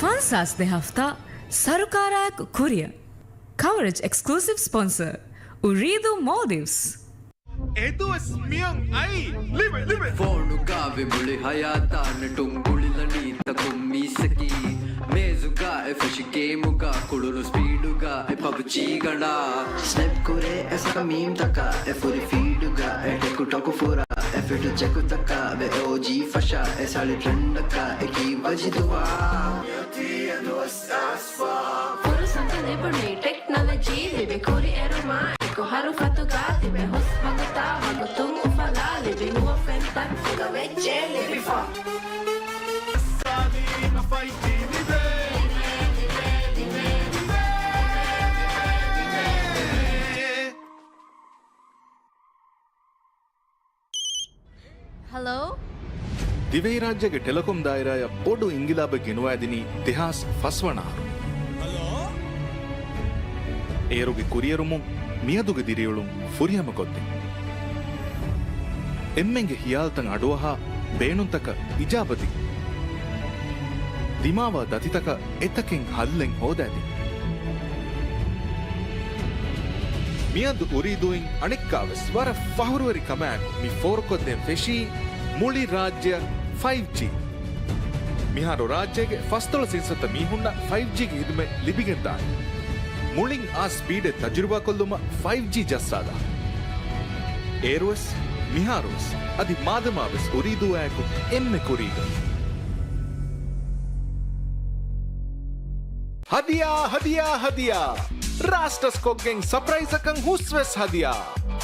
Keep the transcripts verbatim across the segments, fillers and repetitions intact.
ފަންސާސް ދެ ހަފްތާ ސަރުކާރާއެކު ކުރިއަށް. ކަވަރޭޖް އެކްސްކްލޫސިވް ސްޕޮންސަރ، އުރީދޫ މޯލްޑިވްސް. އެދުވަސް މިއަން އައީ. ލިބެ، ލިބެ. ފޯނުގަ ވި މުޅި ހަޔާތާ ނެޓުން ގުޅިލަނީ ތަކުން މީސްއަކީ. މޭޒުގަ އެ ފެށި ގޭމުގަ ކުޅުނު ސްޕީޑުގަ އެ ޕަބްޖީ ގަނޑާ. ސްނެޕް ކުރޭ އެ ސަރ މީމްތަކާ އެ ފުރި ފީޑުގަ އެ ޓެކުޓޮކު ފުރާ އެ ފިޓު ޗެކުތަކާ ވެ އޯޖީ ފަށާ އެ ސަޅި ޓްރެންޑަކާ އެކީ ވަޖިދުވާ. ފުރުސަތު ލިބުނީ ޓެކްނޮލޮޖީ ލިބި ކުރިއެރުމާ އެކު ހަރުފަތުގަ ތިބެ ހުސް ވަގުތާ ވަގުތުން އުފަލާ ލިބި ނުވަ ފެންތައް ފުގަ ވެއްޖެ ލިބިފަ. ހަލޯ؟ ދިވެހިރާއްޖޭގެ ޓެލެކޮމް ދާއިރާއަށް ބޮޑު އިންގިލާބެއް ގެނުވައިދިނީ ދެހާސް ފަސް ވަނަ އަހަރު. އޭރުގެ ކުރިއެރުމުން މިއަދުގެ ދިރިއުޅުން ފުރިހަމަކޮށްދިން. އެންމެންގެ ހިޔާލުތައް އަޑުއަހާ، ބޭނުންތަކަށް އިޖާބަދިން. ދިމާވާ ދަތިތަކަށް އެތަކެއް ހައްލެއް ހޯދައިދިން. މިއަދު އުރީދޫއިން އަނެއްކާވެސް ވަރަށް ފަހުރުވެރި ކަމާއެކު މި ފޯރުކޮށްދޭން ފެށީ މުޅި ރާއްޖެއަށް ފައިވް ޖީ. މިހާރު ރާއްޖޭގެ ފަސްދޮޅަސް އިންސައްތަ މީހުންނަށް ފައިވް ޖީގެ ހިދުމަތް ލިބިގެންދާނެ. މުޅިން އާ ސްޕީޑެއް ތަޖުރިބާކޮށްލުމަށް ފައިވް ޖީ ޖައްސާލާ. އޭރުވެސް، މިހާރުވެސް، އަދި މާދަމާވެސް އުރީދޫއާއެކު އެންމެ ކުރީގަ. ހަދިޔާ، ހަދިޔާ، ހަދިޔާ! ރާސްޓަސްކޮށްގެން ސަޕްރައިޒަކަށް ހުސްވެސް ހަދިޔާ!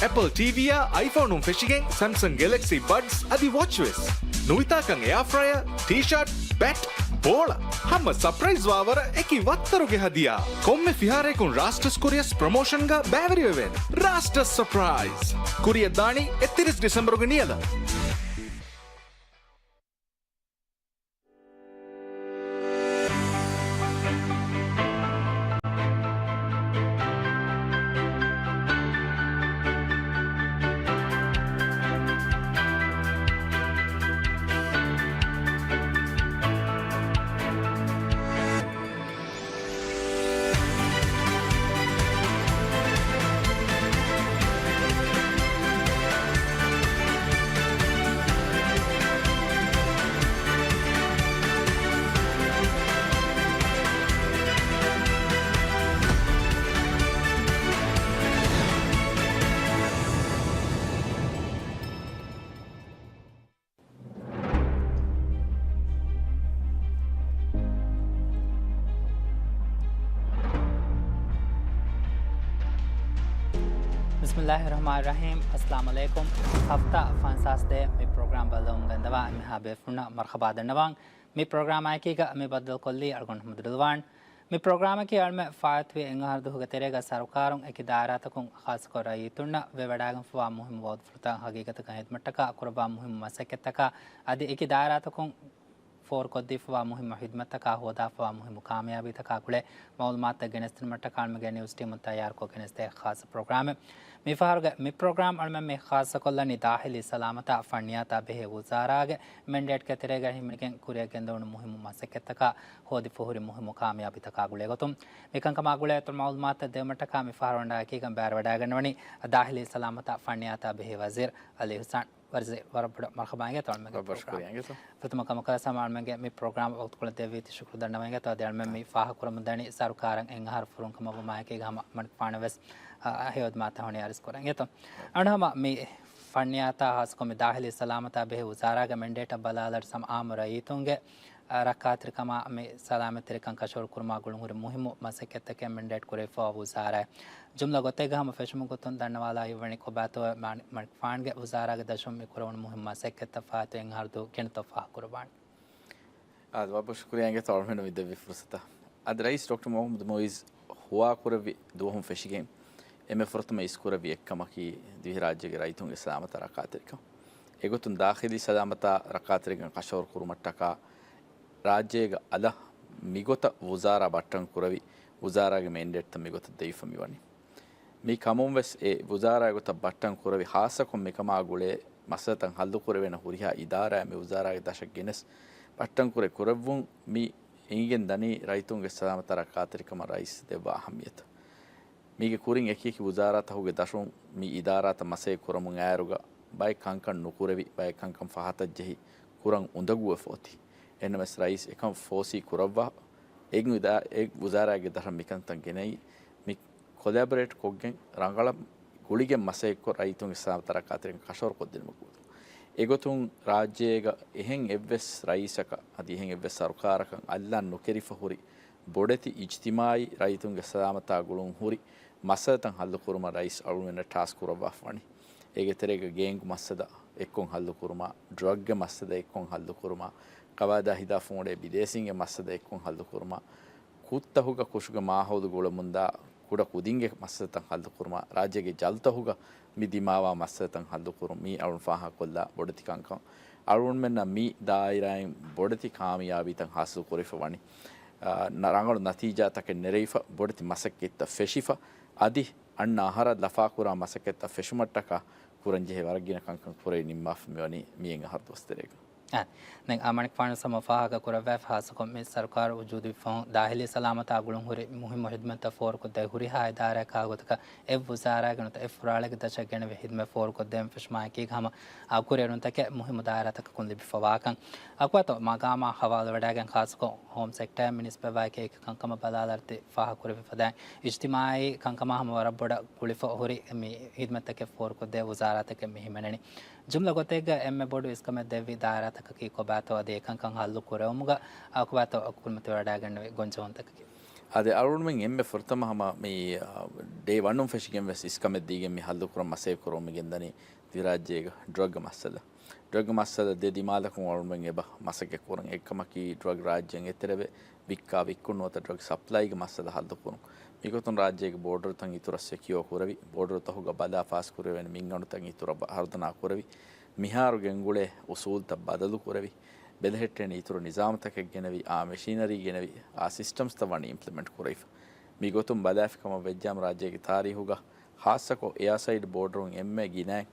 އެޕަލް ޓީވީއާ އައިފޯނުން ފެށިގެން ސެމްސަން ގެލެކްސީ ބަޑްސް އަދި ވޮޗްވެސް. ނުވިތާކަން އެއާފްރަޔަރ، ޓީޝާޓް، ބެޓް، ބޯޅަ، ހަމަ ސަޕްރައިޒް ވާވަރަށް އެކި ވައްތަރުގެ ހަދިޔާ. ކޮންމެ ފިހާރަޔަކުން ރާސްޓަސް ކުރިޔަސް ޕްރޮމޯޝަންގަ ބައިވެރިވެވޭނެ. ރާސްޓަސް ސަޕްރައިޒް. ކުރިޔަށް ދާނީ އެއްތިރީސް ޑިސެމްބަރުގެ ނިޔަލަށް. ބިސްމިއްލާހި ރަޙްމާނި ރަޙީމް. އައްސަލާމު ޢަލައިކުމް. ހަފްތާ ފަންސާސް ދޭ މި ޕްރޮގްރާމް ބައްލަވަމުން ގެންދަވާ އެންމެހާ ބޭފުޅުންނަށް މަރްޙަބާ ދަންނަވަން. މި ޕްރޮގްރާމާއެކީގަ މި ބައްދަލުކޮށްލީ އަޅުގަނޑު އަޙްމަދު ރިޟްވާން. މި ޕްރޮގްރާމަކީ އަޅުމެން ފާއިތުވި އެއް އަހަރު ދުވަހުގެ ތެރޭގަ ސަރުކާރުން އެކި ދާއިރާތަކުން ޚާއްޞަކޮށް ރައްޔިތުންނަށް ވެވަޑާގެންފަވާ މުހިއްމު ވައުދުފުޅުތައް ހަގީގަތަކަށް ހިދުމަތްޓަކާ ކުރައްވާ މުހިއްމު މަސައްކަތްތަކާ އަދި އެކި ދާއިރާތަކުން ފޯރުކޮށްދީފަވާ މުހިއްމު ހިދުމަތްތަކާ ހޯދާފަވާ މުހިއްމު ކާމިޔާބީތަކާ ގުޅޭ މައުލޫމާތުތައް ގެނެސްދިނުމަށްޓަކާ އަޅުމެންގެ ނިއުސް ޓީމުން ތައްޔާރުކޮށް ގެނެސްދޭ ޚާއްޞަ ޕްރޮގްރާމެއް. މިފަހަރުގެ މި ޕްރޮގްރާމް އަޅުމެން މި ޚާއްޞަކޮށްލަނީ ދާޚިލީ ސަލާމަތާ ފަންނިޔާތާ ބެހޭ ވުޒާރާގެ މެންޑޭޓްގެ ތެރޭގަ ހިމެނިގެން ކުރިއަށް ގެންދެވުނު މުހިއްމު މަސައްކަތްތަކާ ހޯދިފަހުރި މުހިއްމު ކާމިޔާބީތަކާ ގުޅޭގޮތުން. މިކަންކަމާ ގުޅޭ އިތުރު މައުލޫމާތުތައް ދެވުމަށްޓަކާ މިފަހަރު ވަންޑާ އެކީގަން ބައިވެވަޑައިގަންނަވަނީ ދާޚިލީ ސަލާމަތާ ފަންނިޔާތާ ބެހޭ ވަޒީރު އަލީ ހުސައިން. ވަޒީރު، ވަރަށް ބޮޑަށް މަރްޙަބާ އިނގޭތޯ އަޅުމެންގެ ޕްރޮގްރާމް. ފުރަތަމަ ކަމަކަށް ހަމަ އަޅުމެންގެ މި ޕްރޮގްރާމް ވަގުތުކޮޅަށް ދެއްވީތީ ޝުކުރު ދަންނަވަން އިނގޭތޯ. އަދި އަޅުމެން މި ފާހަގަކުރަމުންދަނީ ސަރުކާރަށް އެއް އަހަރު ފުރުން ކަމަށް ވުމާއެކީގަ ހަމަ މަނިކުފާނަށް ވެސް، އަ، ހެޔޮދިމާތައް ހޮނި އަރިސް ކުރަން އިނގޭތޯ. އަޅުގަނޑު ހަމަ މި ފަންނިޔާތާ ހާއްސަކޮށް މި ދާޚިލީ ސަލާމަތާ ބެހޭ ވުޒާރާގެ މެންޑޭޓަށް ބަލާލަޑު ސަމް އާއްމު ރައްޔިތުންގެ ރައްކާތެރިކަމާ މި ސަލާމަތްތެރިކަން ކަށަވަރު ކުރުމާ ގުޅުންހުރި މުހިއްމު މަސައްކަތްތަކެއް މެންޑޭޓް ކުރެވިފައިވާ ވުޒާރާއެއް. ޖުމްލަ ގޮތެއްގަ ހަމަ ފެށުމުގެ ގޮތުން ދަންނަވާލާ ހިތްވަނީ ކޮބާތޯއޭ މާނި-، މަނިކުފާނުގެ ވުޒާރާގެ ދަށުން މި ކުރެވުނު މުހިއްމު މަސައްކަތްތައް ފާއިތު އެއް އަހަރު ދުވަހު ގެނެސްދޭތޯ ފާހަގަކުރައްވާނެ. އާދެ، ވަރަށް ބޮޑަށް ޝުކުރިއްޔާ އިނގޭތޯ އަޅުމެންނަށް މި ދެއްވި ފުރުސަތަށް. އަދި ރައީސް ޑޮކްޓަރ މުޙައްމަދު މުޢިއްޒު ހުވާކުރެއްވި ދުވަހުން ފެށިގެން އެންމެ ފުރަތަމަ އިސްކުރެއްވި އެއްކަމަކީ ދިވެހިރާއްޖޭގެ ރައްޔިތުންގެ ސަލާމަތާ ރައްކާތެރިކަން. އެގޮތުން ދާޚިލީ ސަލާމަތާ ރައްކާތެރިކަން ކަށަވަރު ކުރުމަށްޓަކާ ރާއްޖޭގަ އަލަށް މިގޮތަށް ވުޒާރާ ބައްޓަން ކުރެވި، ވުޒާރާގެ މެންޑޭޓްތައް މިގޮތަށް ދެވިފަ މިވަނީ. މި ކަމުން ވެސް އެ ވުޒާރާގެ ގޮތަށް ބައްޓަން ކުރެވި، ހާއްސަކޮށް މިކަމާ ގުޅޭ މައްސަލަތައް ހައްލުކުރެވޭނެ ހުރިހާ އިދާރާއެއް މި ވުޒާރާގެ ދަށަށް ގެނެސް ބައްޓަން ކުރެ ކުރެއްވުން މި އެނގިގެން ދަނީ ރައްޔިތުންގެ ސަލާމަތާ ރައްކާތެރިކަމަށް ރައީސް ދެއްވާ އަހައްމިޔަތަށް. މީގެ ކުރިން އެކިއެކި ވުޒާރާތަކުގެ ދަށުން މި އިދާރާތައް މަސައްކަތް ކުރަމުން އައިއިރުގަ ބައެއް ކަންކަން ނުކުރެވި، ބައެއް ކަންކަން ފަހަތަށް ޖެހި، ކުރަން އުނދަގޫވެފަ އޮތީ. އެހެންނަމަވެސް ރައީސް އެކަން ފޯސީ ކުރައްވާ، އެއް ވުޒާ-، އެއް ވުޒާރާއެއްގެ ދަށަށް މިކަންތައް ގެނައީ، މި ކޮލެބަރޭޓް ކޮށްގެން ރަނގަޅަށް ގުޅިގެން މަސައްކަތްކޮށް ރައްޔިތުންގެ ސަލާމަތާ ރައްކާތެރިކަން ކަށަވަރުކޮށްދިނުމަށް ގުޅުން. އެގޮތުން ރާއްޖޭގަ އެހެން އެއްވެސް ރައީސަކަށް އަދި އެހެން އެއްވެސް ސަރުކާރަކަށް އަލްލާން ނުކެރިފަ ހުރި ބޮޑެތި އިޖްތިމާއީ ރައްޔިތުންގެ ސަލާމަތާ ގުޅުން ހުރި މައްސަލަތައް ހައްލުކުރުމަށް ރައީސް އަޅުގަނޑުމެންނަށް ޓާސްކް ކުރައްވާފަ ވަނީ. އޭގެ ތެރޭގަ ގޭންގު މައްސަލަ އެއްކޮށް ހައްލުކުރުމާ، ޑްރަގްގެ މައްސަލަ އެއްކޮށް ހައްލުކުރުމާ، ގަވާއިދާ ހިލާފުން އުޅޭ ބިދޭސީންގެ މައްސަލަ އެއްކޮށް ހައްލުކުރުމާ، ކުށްތަކުގަ ކުށުގެ މާހައުލު ގުޅެމުންދާ ކުޑަ ކުދިންގެ މައްސަލަތައް ހައްލުކުރުމަށް، ރާއްޖޭގެ ޖަލުތަކުގަ މި ދިމާވާ މައްސަލަތައް ހައްލުކުރުން، މީ އަޅުން ފާހަގަކޮށްލާ ބޮޑެތި ކަންކަން. އަޅުންމެންނަށް މި ދާއިރާއިން ބޮޑެތި ކާމިޔާބީތައް ހާސިލް ކުރެވިފަ ވަނީ. އާ، ނަ-، ރަނގަޅު ނަތީޖާތަކެއް ނެރެވިފަ، ބޮޑެތި މަސައްކަތްތައް ފެށިފަ، އަދި އަންނަ އަހަރަށް ލަފާކުރާ މަސައްކަތްތައް ފެށުމަށްޓަކާ ކުރަންޖެހޭ ވަރަށް ގިނަ ކަންކަން ކުރެވި ނިންމާފަ މިވަނީ މިއެއް އަހަރު ދުވަސް ތެރޭގަ. އާ، ދެން އާ މަނިކުފާނު ހަމަ ފާހަގަ ކުރައްވާފަ، ހާއްސަކޮށް މި ސަރުކާރު ވުޖޫދުވި ފަހުން ދާހިލީ ސަލާމަތާ ގުޅުން ހުރި މުހިއްމު ހިދުމަތްތައް ފޯރުކޮށްދޭ ހުރިހާ އިދާރާއަކާ ގޮތަކަށް އެއް ވުޒާރާގެ ނުވަތަ އެއް ފުރާޅެއްގެ ދަށަށް ގެނެވި ހިދުމަތް ފޯރުކޮށްދޭން ފެށުމާއެކީގަ ހަމަ އާ ކުރިއެރުންތަކެއް މުހިއްމު ދާއިރާތަކަކުން ލިބިފަވާކަން. އަކުވާތޯ މަގާމާ ހަވާލުވެވަޑައިގެން ހާއްސަކޮށް ހޯމް ސެކްޓަރ މި ނިސްބަތްވާ އެކި އެކި ކަންކަމަށް ބަލާލާ އަދި ފާހަގަކުރެވިފަދަ އިޖްތިމާއީ ކަންކަމާ ހަމަ ވަރަށް ބޮޑަށް ގުޅިފަ ހުރި މި ހިދުމަތްތަކެއް ފޯރުކޮށްދޭ ވުޒާރާތަކެއް މި ހިމެނެނީ. ޖުމްލަ ގޮތެއްގަ އެންމެ ބޮޑު އިސްކަމެއް ދެއްވި ދާއިރާތަކަކީ ކޮބާތޯ އަދި އެކަންކަން ހައްލު ކުރެވުމުގަ އަކުބާތޯ ކުރިމަތިވެވަޑައިގެންނެވި ގޮންޖެހުންތަކަކީ؟ އަދި އަޅުގަނޑުމެން އެންމެ ފުރަތަމަ ހަމަ މި، އާ، ޑޭ ވަނުން ފެށިގެން ވެސް އިސްކަމެއް ދީގެން މި ހައްލުކުރަން މަސައްކަތް ކުރަމުން މިގެންދަނީ ދިވެހިރާއްޖޭގަ ޑްރަގްގެ މައްސަލަ. ޑްރަގްގެ މައްސަލަ ދެ ދިމާލަކުން އަޅުގަނޑުމެން އެބަ މަސައްކަތް ކުރަން. އެއްކަމަކީ ޑްރަގް ރާއްޖޭން އެތެރެވެ ވިއްކާ ވިއްކުން ނުވަތަ ޑްރަގް ސަޕްލައިގެ މައްސަލަ ހައްލުކުރުން. މިގޮތުން ރާއްޖޭގެ ބޯޑަރުތައް އިތުރަށް ސެކިއޯ ކުރެވި، ބޯޑަރުތަކުގަ ބަލާ ފާސްކުރެވޭނެ މިންގަނޑުތައް އިތުރަށް ވަރުދަނާ ކުރެވި، މިހާރު ގެންގުޅޭ އުސޫލްތައް ބަދަލު ކުރެވި، ބެލެހެއްޓޭނެ އިތުރު ނިޒާމުތަކެއް ގެނެވި، އާ މެޝިނަރީ ގެނެވި، އާ ސިސްޓަމްސްތައް ވަނީ އިމްޕްލިމެންޓް ކުރެވިފަ. މިގޮތުން ބަލާފި ކަމަށް ވެއްޖާމަ ރާއްޖޭގެ ތާރީހުގަ ހާއްސަކޮށް އެއާސައިޑް ބޯޑަރުން އެންމެ ގިނައިން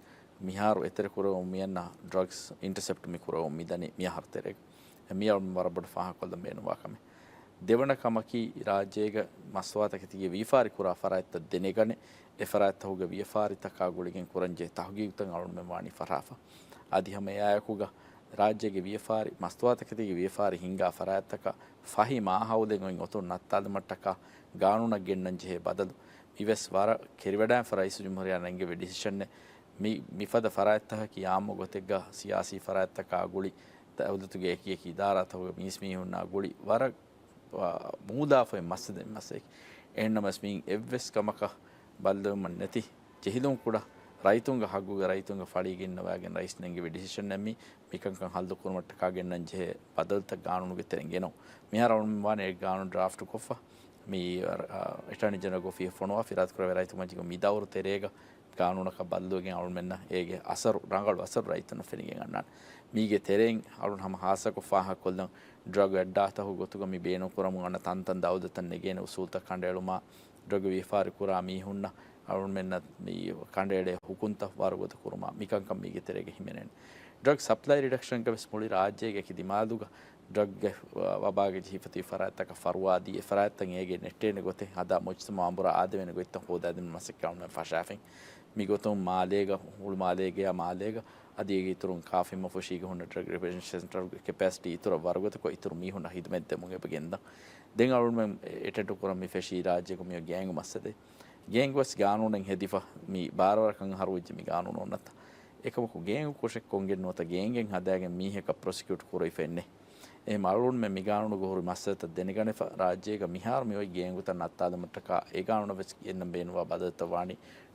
މިހާރު އެތެރެކުރެވުން މިއަންނަ ޑްރަގްސް އިންޓަސެޕްޓް މި ކުރެވުން މިދަނީ މި އަހަރު ތެރޭގަ. މިއަޅުން ވަރަށް ބޮޑަށް ފާހަގަކޮށްލަން ބޭނުންވާ ކަމެއް. ދެވަނަ ކަމަކީ، ރާއްޖޭގަ މަސްތުވާތަކެތީގެ ވިޔަފާރި ކުރާ ފަރާތްތައް ދެނެގަނެ، އެ ފަރާތްތަކުގެ ވިޔަފާރިތަކާ ގުޅިގެން ކުރަންޖެހޭ ތަހުގީގުތައް އަޅުންމެން ވާނީ ފަށާފަ. އަދި ހަމަ އެއާއެކުގަ ރާއްޖޭގެ ވިޔަފާރި، މަސްތުވާތަކެތީގެ ވިޔަފާރި ހިންގާ ފަރާތްތަކަށް ފަހި މާހައުލެއް އޮތް އޮތުން ނައްތާލުމަށްޓަކާ ގާނޫނަށް ގެންނަން ޖެހޭ ބަދަލު، މިވެސް ވަރަށް ކެރިވަޑައިފަ ރައީސުލްޖުމްހޫރިއްޔާ ނެންގެވި ޑިސިޝަނެއް. މި، މިފަދަ ފަރާތްތަކަކީ އާއްމު ގޮތެއްގަ ސިޔާސީ ފަރާތްތަކާ ގުޅި، ދައުލަތުގެ އެކި އެކި އިދާރާތަކުގެ މީސްމީހުންނާ ގުޅި ވަރަށް، އާ، މޫދާފައި މައްސަލަ، މައްސަލައެކެވެ. އެހެންނަމަވެސް މިއިން އެއްވެސް ކަމަކަށް ބައްލަވުމެއް ނެތި، ޖެހިލުން ކުޑަ ރައްޔިތުންގެ ހައްގުގެ ރައްޔިތުންގެ ފަޅީގަ އިންނަވައިގެން ރައީސް ނެންގެވި ޑިސިޝަންއެއް މި، މިކަންކަން ހައްލު ކުރުމަށްޓަކާ ގެންނަން ޖެހޭ ބަދަލުތައް ގާނޫނުގެ ތެރެއިން ގެނައު. މިހާރު އަޅުން ވާނެ އެ ގާނޫނު ޑްރާފްޓް ކޮށްފަ، މި، އަ، އެޓާނީ ޖެނެރަލްގެ އޮފީހަށް ފޮނުވާ، ފިރާތު ކުރެވޭ ރައްޔިތު މަޖިލީހުގެ މި ދައުރު ތެރޭގަ ގާނޫނަކަށް ބައްލަވައިގެން އަޅުމެންނަށް އޭގެ އަސަރު، ރަނގަޅު އަސަރު ރައްޔިތުންނަށް ފެނިގެން އަންނާނެ. މީގެ ތެރެއިން އަޅުން ހަމަ ހާއްސަކޮށް ފާހަގަކޮށްލަން، ޑްރަގް އައްޑާތަކުގެ ގޮތުގަ މި ބޭނުން ކުރަމުން އަންނަ ތަންތަން ދައުލަތަށް ނެގޭނެ އުސޫލްތައް ކަނޑައެޅުމާ، ޑްރަގް ވިޔަފާރި ކުރާ މީހުންނަށް އަޅުމެންނަށް މި ކަނޑައެޅޭ ހުކުމްތައް ވަރުގަދަ ކުރުމާ، މިކަންކަން މީގެ ތެރޭގަ ހިމެނެން. ޑްރަގް ސަޕްލައި ރިޑަކްޝަންގަ ވެސް މުޅި ރާއްޖޭގެ އެކި ދިމާލުގަ ޑްރަގްގެ ވަބާގަ ޖެހިފަ ތިބި ފަރާތްތަކަށް ފަރުވާ ދީ، އެ ފަރާތްތައް އޭގެ ނެއްޓޭނެ ގޮތެއް ހަދާ، މުޖްތަމަޢު އަނބުރާ އާދެވޭނެ ގޮތްތައް ހޯދާދިނުމަށް މަސައްކަތް އަޅުމެން ފަށާފައި. މިގޮތުން މާލޭގަ، ހުޅުމާލޭގަޔާ މާލޭގަ އަދި އޭގެ އިތުރުން ކާފަތްމަގުފުށީގަ ހުންނަ ޑްރަގް ރިޕްރިވެންޝަން ސެންޓަރުގެ ކެޕޭސިޓީ އިތުރަށް ވަރުގަދަކޮށް، އިތުރު މީހުންނަށް ހިދުމަތް ދެމުން އެބަ ގެންދަން. ދެން އަޅުމެން އެޓެންޑް ކުރަން މި ފެށީ ރާއްޖޭގަ މި ގޭންގު މައްސަލައެއް. ގޭންގު ވެސް ގާނޫނެއް ހެދިފަ، މި ބާރަ ވަރަކަށް އަހަރު ވެއްޖެ މި ގާނޫނު އޮންނަތަ. އެކަމަކު ގޭންގު ކުށެއް ކޮންގެން ނުވަތަ ގޭންގެއް ހަދާގެން މީހަކަށް ޕްރޮސިކިއުޓް ކުރެވިފައެއް ނެތް. އެހެން އަޅުގަނޑުމެން މި ގާނޫނުގަ ހުރި މައްސަލަތައް ދެނެގަނެފަ، ރާއްޖޭގަ މިހާރު މި އޮތް ގޭންގުތައް ނައްތާލުމަށްޓަކާ އެ ގާނޫނަށް ވެސް ގެންނަން ބޭނުންވާ ބަދަލުތައް ވާނީ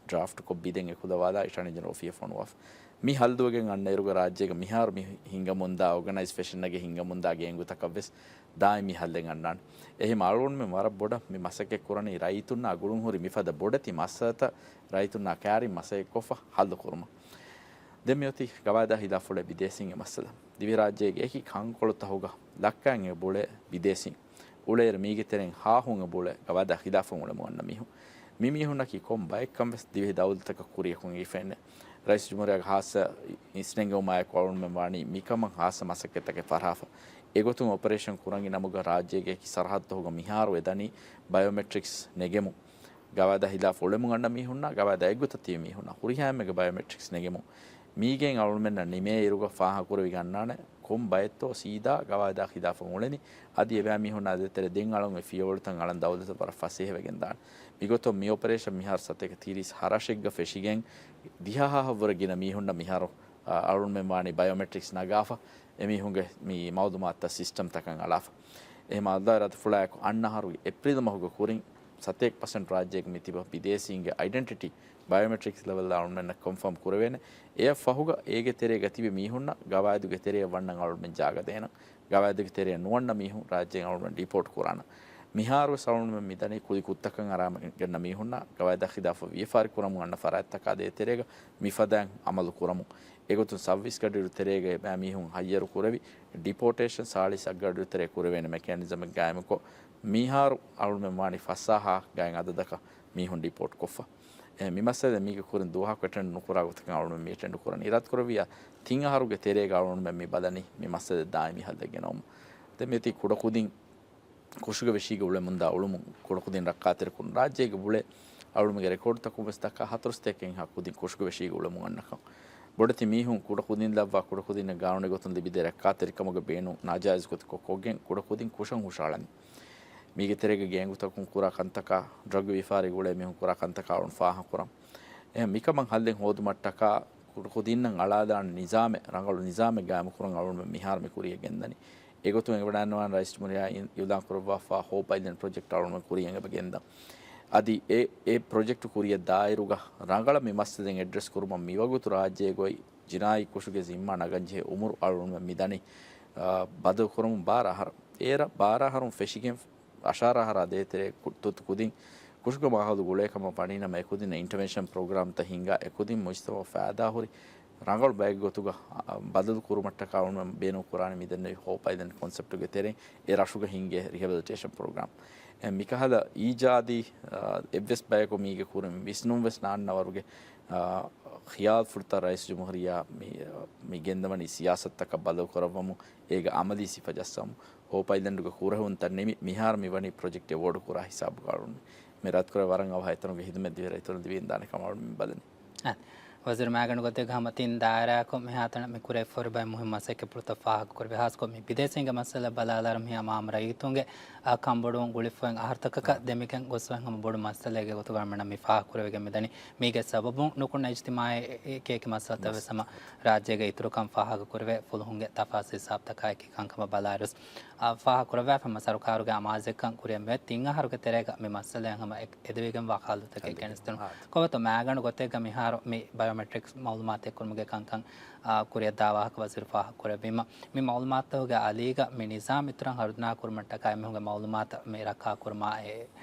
ޑްރާފްޓްކޮށް ބިދެން އެކުލަވާލާ އެޓާނީ ޖެނެރަލް އޮފީހަށް ފޮނުވާފަ. މި ހައްލުވެގެން އަންނައިރުގަ ރާއްޖޭގަ މިހާރު މި ހިނގަމުންދާ އޯގަނައިޒް ފެށިންގެ ހިނގަމުންދާ ގޭންގުތަކަށް ވެސް ދާއިމީ ހައްލެއް އަންނާނެ. އެހެން އަޅުގަނޑުމެން ވަރަށް ބޮޑަށް މި މަސައްކަތް ކުރަނީ ރައްޔިތުންނާ ގުޅުން ހުރި މިފަދަ ބޮޑެތި މައްސަލަތައް ރައްޔިތުންނާ ކައިރިން މަސައްކަތްކޮށްފަ ހައްލު ކުރުމަށް. ދެން މިއޮތީ ގަވާއިދާ ހިލާފުޅޭ ބިދޭސީންގެ މައްސަލަ. ދިވެހިރާއްޖޭގެ އެކި ކަންކޮޅުތަކުގަ ލައްކައިން އެބަ އުޅޭ ބިދޭސީން. އުޅޭއިރު މީގެ ތެރެއިން ހާހުން އެބަ އުޅޭ ގަވާއިދާ ހިލާފަށް އުޅެމުން އަންނަ މީހުން. މި މީހުންނަކީ ކޮން ބައެއްކަން ވެސް ދިވެހި ދައުލަތަކަށް ކުރިއަކުން އިފެންނެ. ރައީސް ޖުމްހޫރިއްޔާގެ ހާއްސަ އިސްނެންގެވުމާއެކު އަޅުގަނޑުމެން ވާނީ މިކަމަށް ހާއްސަ މަސައްކަތްތަކެއް ފަށާފަ. އެގޮތުން އޮޕަރޭޝަން ކުރަން އިން ނަމުގަ ރާއްޖޭގެ އެކި ސަރަހައްދުތަކުގަ މިހާރު ވެދަނީ ބަޔޯމެޓްރިކްސް ނެގެމުން. ގަވާއިދާ ހިލާފަށް އުޅެމުން އަންނަ މީހުންނާ، ގަވާއިދާ އެއްގޮތަށް ތިބި މީހުންނާ، ހުރިހާ އެންމެގެ ބަޔޯމެޓްރިކްސް ނެގެމުން. މީގެން އަޅުމެންނަށް ނިމޭ އިރުގަ ފާހަގަކުރެވިގެން އަންނާނެ ކޮން ބައެއްތޯ ސީދާ ގަވާއިދާ ހިލާފަށް އުޅެނީ. އަދި އެބައިމީހުންނާ ދޭތެރޭ ދެން އަޅަން އޮތް ފިޔަވަޅުތައް އަޅަން ދައުލަތަށް ވަރަށް ފަސޭހަވެގެން ދާނެ. މިގޮތުން މި އޮޕަރޭޝަން މިހާރު ސަތޭކަ ތިރީސް ހަރަށެއްގަ ފެށިގެން ދިހަ ހާހަށްވުރެ ގިނަ މީހުންނަށް މިހާރު، އަ، އަޅުމެން ވާނީ ބަޔޯމެޓްރިކްސް ނަގާފަ އެމީހުންގެ މި މައުލޫމާތުތައް ސިސްޓަމްތަކަށް އަޅާފަ. އެހެން އައްލާ އިރާދަފުޅާއެކު އަންނަ އަހަރުގެ އޭޕްރީލް މަހުގެ ކުރިން ސަތޭކަ ޕަސެންޓް ރާއްޖޭގެ މި ތިބަ ބިދޭސީންގެ އައިޑެންޓިޓީ ބަޔޯމެޓްރިކްސް ލެވެލް އަޅުމެންނަށް ކޮންފާމް ކުރެވޭނެ. އެއަށް ފަހުގަ އޭގެ ތެރޭގަ ތިބި މީހުންނަށް ގަވާއިދުގެ ތެރެއަށް ވަންނަން އަޅުމެން ޖާގަ ދޭނަން. ގަވާއިދުގެ ތެރެއަށް ނުވަންނަ މީހުން ރާއްޖޭން އަޅުމެން ޑިޕޯޓް ކުރާނަން. މިހާރުވެސް އަޅުމެން މިދަނީ ކުދި ކުށްތަކަށް އަރާގަންނަ މީހުންނާ ގަވާއިދާ ޚިލާފަށް ވިޔަފާރި ކުރަމުން އަންނަ ފަރާތްތަކާ ދޭތެރޭގަ މިފަދައިން އަމަލު ކުރަމުން. އެގޮތުން ސައުވީސް ގަޑިއިރު ތެރޭގަ އެބައިމީހުން ހައްޔަރު ކުރެވި، ޑިޕޯޓޭޝަން ސާޅީސް އަށް ގަޑިއިރު ތެރޭ ކުރެވޭނެ މެކޭނިޒަމެއް ގާއިމުކޮށް، މިހާރު އަޅުމެން ވާނީ ފަސް ހާހާ ގާތް އަދަދަކަށް މީހުން ޑިޕޯޓް ކޮށްފަ. އެ، މި މައްސަލަ މީގެ ކުރިން ދުވަހަކު އެޓެންޑް ނުކުރާ ގޮތަކަށް އަޅުމެން މި އެޓެންޑް ކުރަނީ. އިރާދަ ކުރެއްވިއްޔާ ތިން އަހަރުގެ ތެރޭގަ އަޅުމެން މި ބަލަނީ މި މައްސަލަ ދާއިމީ ހައްލެއް ގެނައުމަށް. ދެން މިއޮތީ ކުޑަކުދިން ކުށުގެ ވެށީގަ އުޅެމުންދާ އުޅުމުން ކުޑަކުދިން ރައްކާތެރިކުރުން. ރާއްޖޭގެ ބުޅޭ އަޅުމެންގެ ރެކޯޑްތަކުން ވެސް ދައްކާ ހަތަރު ސަތޭކައެއްހާ ކުދިން ކުށުގެ ވެށީގަ އުޅެމުން އަންނަކަން. ބޮޑެތި މީހުން ކުޑަކުދިން ލައްވާ ކުޑަކުދިންނަށް ގާނޫނީ ގޮތުން ލިބިދޭ ރައްކާތެރިކަމުގެ ބޭނުން ނާޖާއިޒު ގޮތަކަށް ކޮށްގެން ކުޑަކުދިން ކުށަށް ހުށަހަޅަނީ. މީގެ ތެރޭގަ ގޭންގުތަކުން ކުރާ ކަންތަކާ، ޑްރަގް ވިޔަފާރި ގުޅޭ މީހުން ކުރާ ކަންތަކާ އަޅުން ފާހަގަކުރަން. އެހެން މިކަމަށް ހައްލެއް ހޯދުމަށްޓަކާ ކުޑަކުދިންނަށް އަޅާދާނެ ނިޒާމެއް، ރަނގަޅު ނިޒާމެއް ގާއިމުކުރަން އަޅުން މިހާރު މި ކުރިޔަށް ގެންދަނީ. އެގޮތުން އެނގިވަޑައިގަންނަވާނެ ރައީސް ޖުމްހޫރިއްޔާ އި-، އިއުލާން ކުރައްވާފާ ހޯޕް އައިލެންޑް ޕްރޮޖެކްޓް އަޅުން މި ކުރިޔަށް އެބަ ގެންދަން. އަދި އެ، އެ ޕްރޮޖެކްޓް ކުރިޔަށް ދާއިރުގަ ރަނގަޅަށް މި މައްސަލައިން އެޑްރެސް ކުރުމަށް މިވަގުތު ރާއްޖޭގައި ޖިނާއީ ކުށުގެ ޒިންމާ ނަގަންޖެހޭ އުމުރު އަޅުން މިދަނީ، އާ، ބަދަލުކުރަމުން ބާރަ އަހަރު. އޭރަށް ބާރަ އަހަރުން ފެށިގެން އަށާރަ އަހަރާ ދޭތެރޭ ކު-، ތު-، ތު-، ކުދިން ކުށުގެ މާހައުލު ގުޅޭ ކަމަށް ވަނީނަމަ އެކުދިންނަށް އިންޓަވެންޝަން ޕްރޮގްރާމްތައް ހިންގާ އެކުދިން މުޖްތަމަޢަށް ފައިދާހުރި ރަނގަޅު ބައެއްގެ ގޮތުގަ، އަ، ބަދަލު ކުރުމަށްޓަކާ އަޅުން ބޭނުން ކުރާނެ މިދެންނެވި ހޯޕް އައިލެންޑް ކޮންސެޕްޓުގެ ތެރެއިން އެ ރަށުގަ ހިންގޭ ރިހެބިލިޓޭޝަން ޕްރޮގްރާމް. އެ މިކަހަލަ އީޖާދީ، އަ، އެއްވެސް ބަޔަކު މީގެ ކުރިން ވިސްނުން ވެސް ނާންނަވަރުގެ، އަ، ޚިޔާލްފުޅުތައް ރައީސް ޖުމްހޫރިއްޔާ މި، މި ގެންދަވަނީ ސިޔާސަތުތަކަށް ބަދަލު ކުރައްވަމުން އޭގެ އަމަލީ ސިފަ ޖައްސަމުން. ހޯޕް އައިލެންޑުގެ ކުރެހުންތައް ނިމި، މިހާރު މިވަނީ ޕްރޮޖެކްޓް އެވޯޑު ކުރާ ހިސާބުގަ އަޅުން. މި ރައްދުކުރެވޭ ވަރަށް އަވަހަށް އެތަނުގެ ހިދުމަތް ދިވެހި ރައްޔިތުން ލިބިގެންދާނެ ކަމަށް އަޅުން ބަލަނީ. އަ، ވަޒީރު މާގަނޑު ގޮތެއްގަ ހަމަ ތިން ދާއިރާއަކުން މިހާތަނަށް މި ކުރެވިފަ ހުރި ބައެއް މުހިންމު މަސައްކަތްޕުޅުތައް ފާހަގަކުރެވި، ހާއްސަކޮށް މި ބިދޭސީންގެ މައްސަލަ ބަލާލާއިރު މިހާ އާއްމު ރައްޔިތުންގެ، އަ، ކަންބޮޑުވުން ގުޅިފައިން އަހަރުތަކަކަށް އާ. ދެމިގެން ގޮސްފައި ހަމަ ބޮޑު މައްސަލައެއްގެ ގޮތުގަ އަޅުމެންނަށް މި ފާހަގަކުރެވިގެން މިދަނީ. މީގެ ސަބަބުން ނުކުންނަ އިޖްތިމާޢީ އެކި އެކި މައްސަލަތައް ވެސް ހަމަ ރާއްޖޭގެ އިތުރުކަން ފާހަގަކުރެވޭ ފުލުހުންގެ ތަފާސީލް ސާފްތަކާއެކީ ކަންކަމަށް ބަލާއިރު، އަ، ފާހަގަކުރައްވާފަ ހަމަ ސަރުކާރުގެ އަމާޒެއްކަން ކުރިއަށް މިއޮތް ތިން އަހަރުގެ ތެރޭގަ މި މައްސަލައިން ހަމަ އެ-، އެދެވިގެންވާ ކަހަލަ ގޮތަކަށް ގެނެސްދިނުން. ކޮބަތޯ މާގަނޑު ގޮތެއްގަ މިހާރު މި ބަޔޯމެޓްރިކްސް މައުލޫމާތު އެއްކުރުމުގެ ކަންކަން، އާ، ކުރިއަށްދާ ވާހަކަ ވަޒީރު ފާހަގަކުރެއްވީމަ، މި މައުލޫމާތުގެ އަލީގަ މި ނިޒާމް އިތުރަށް ހަރުދަނާ ކުރުމަށްޓަކާ އެމީހުންގެ މައުލޫމާތު މި ރައްކާކުރުމާ އެ،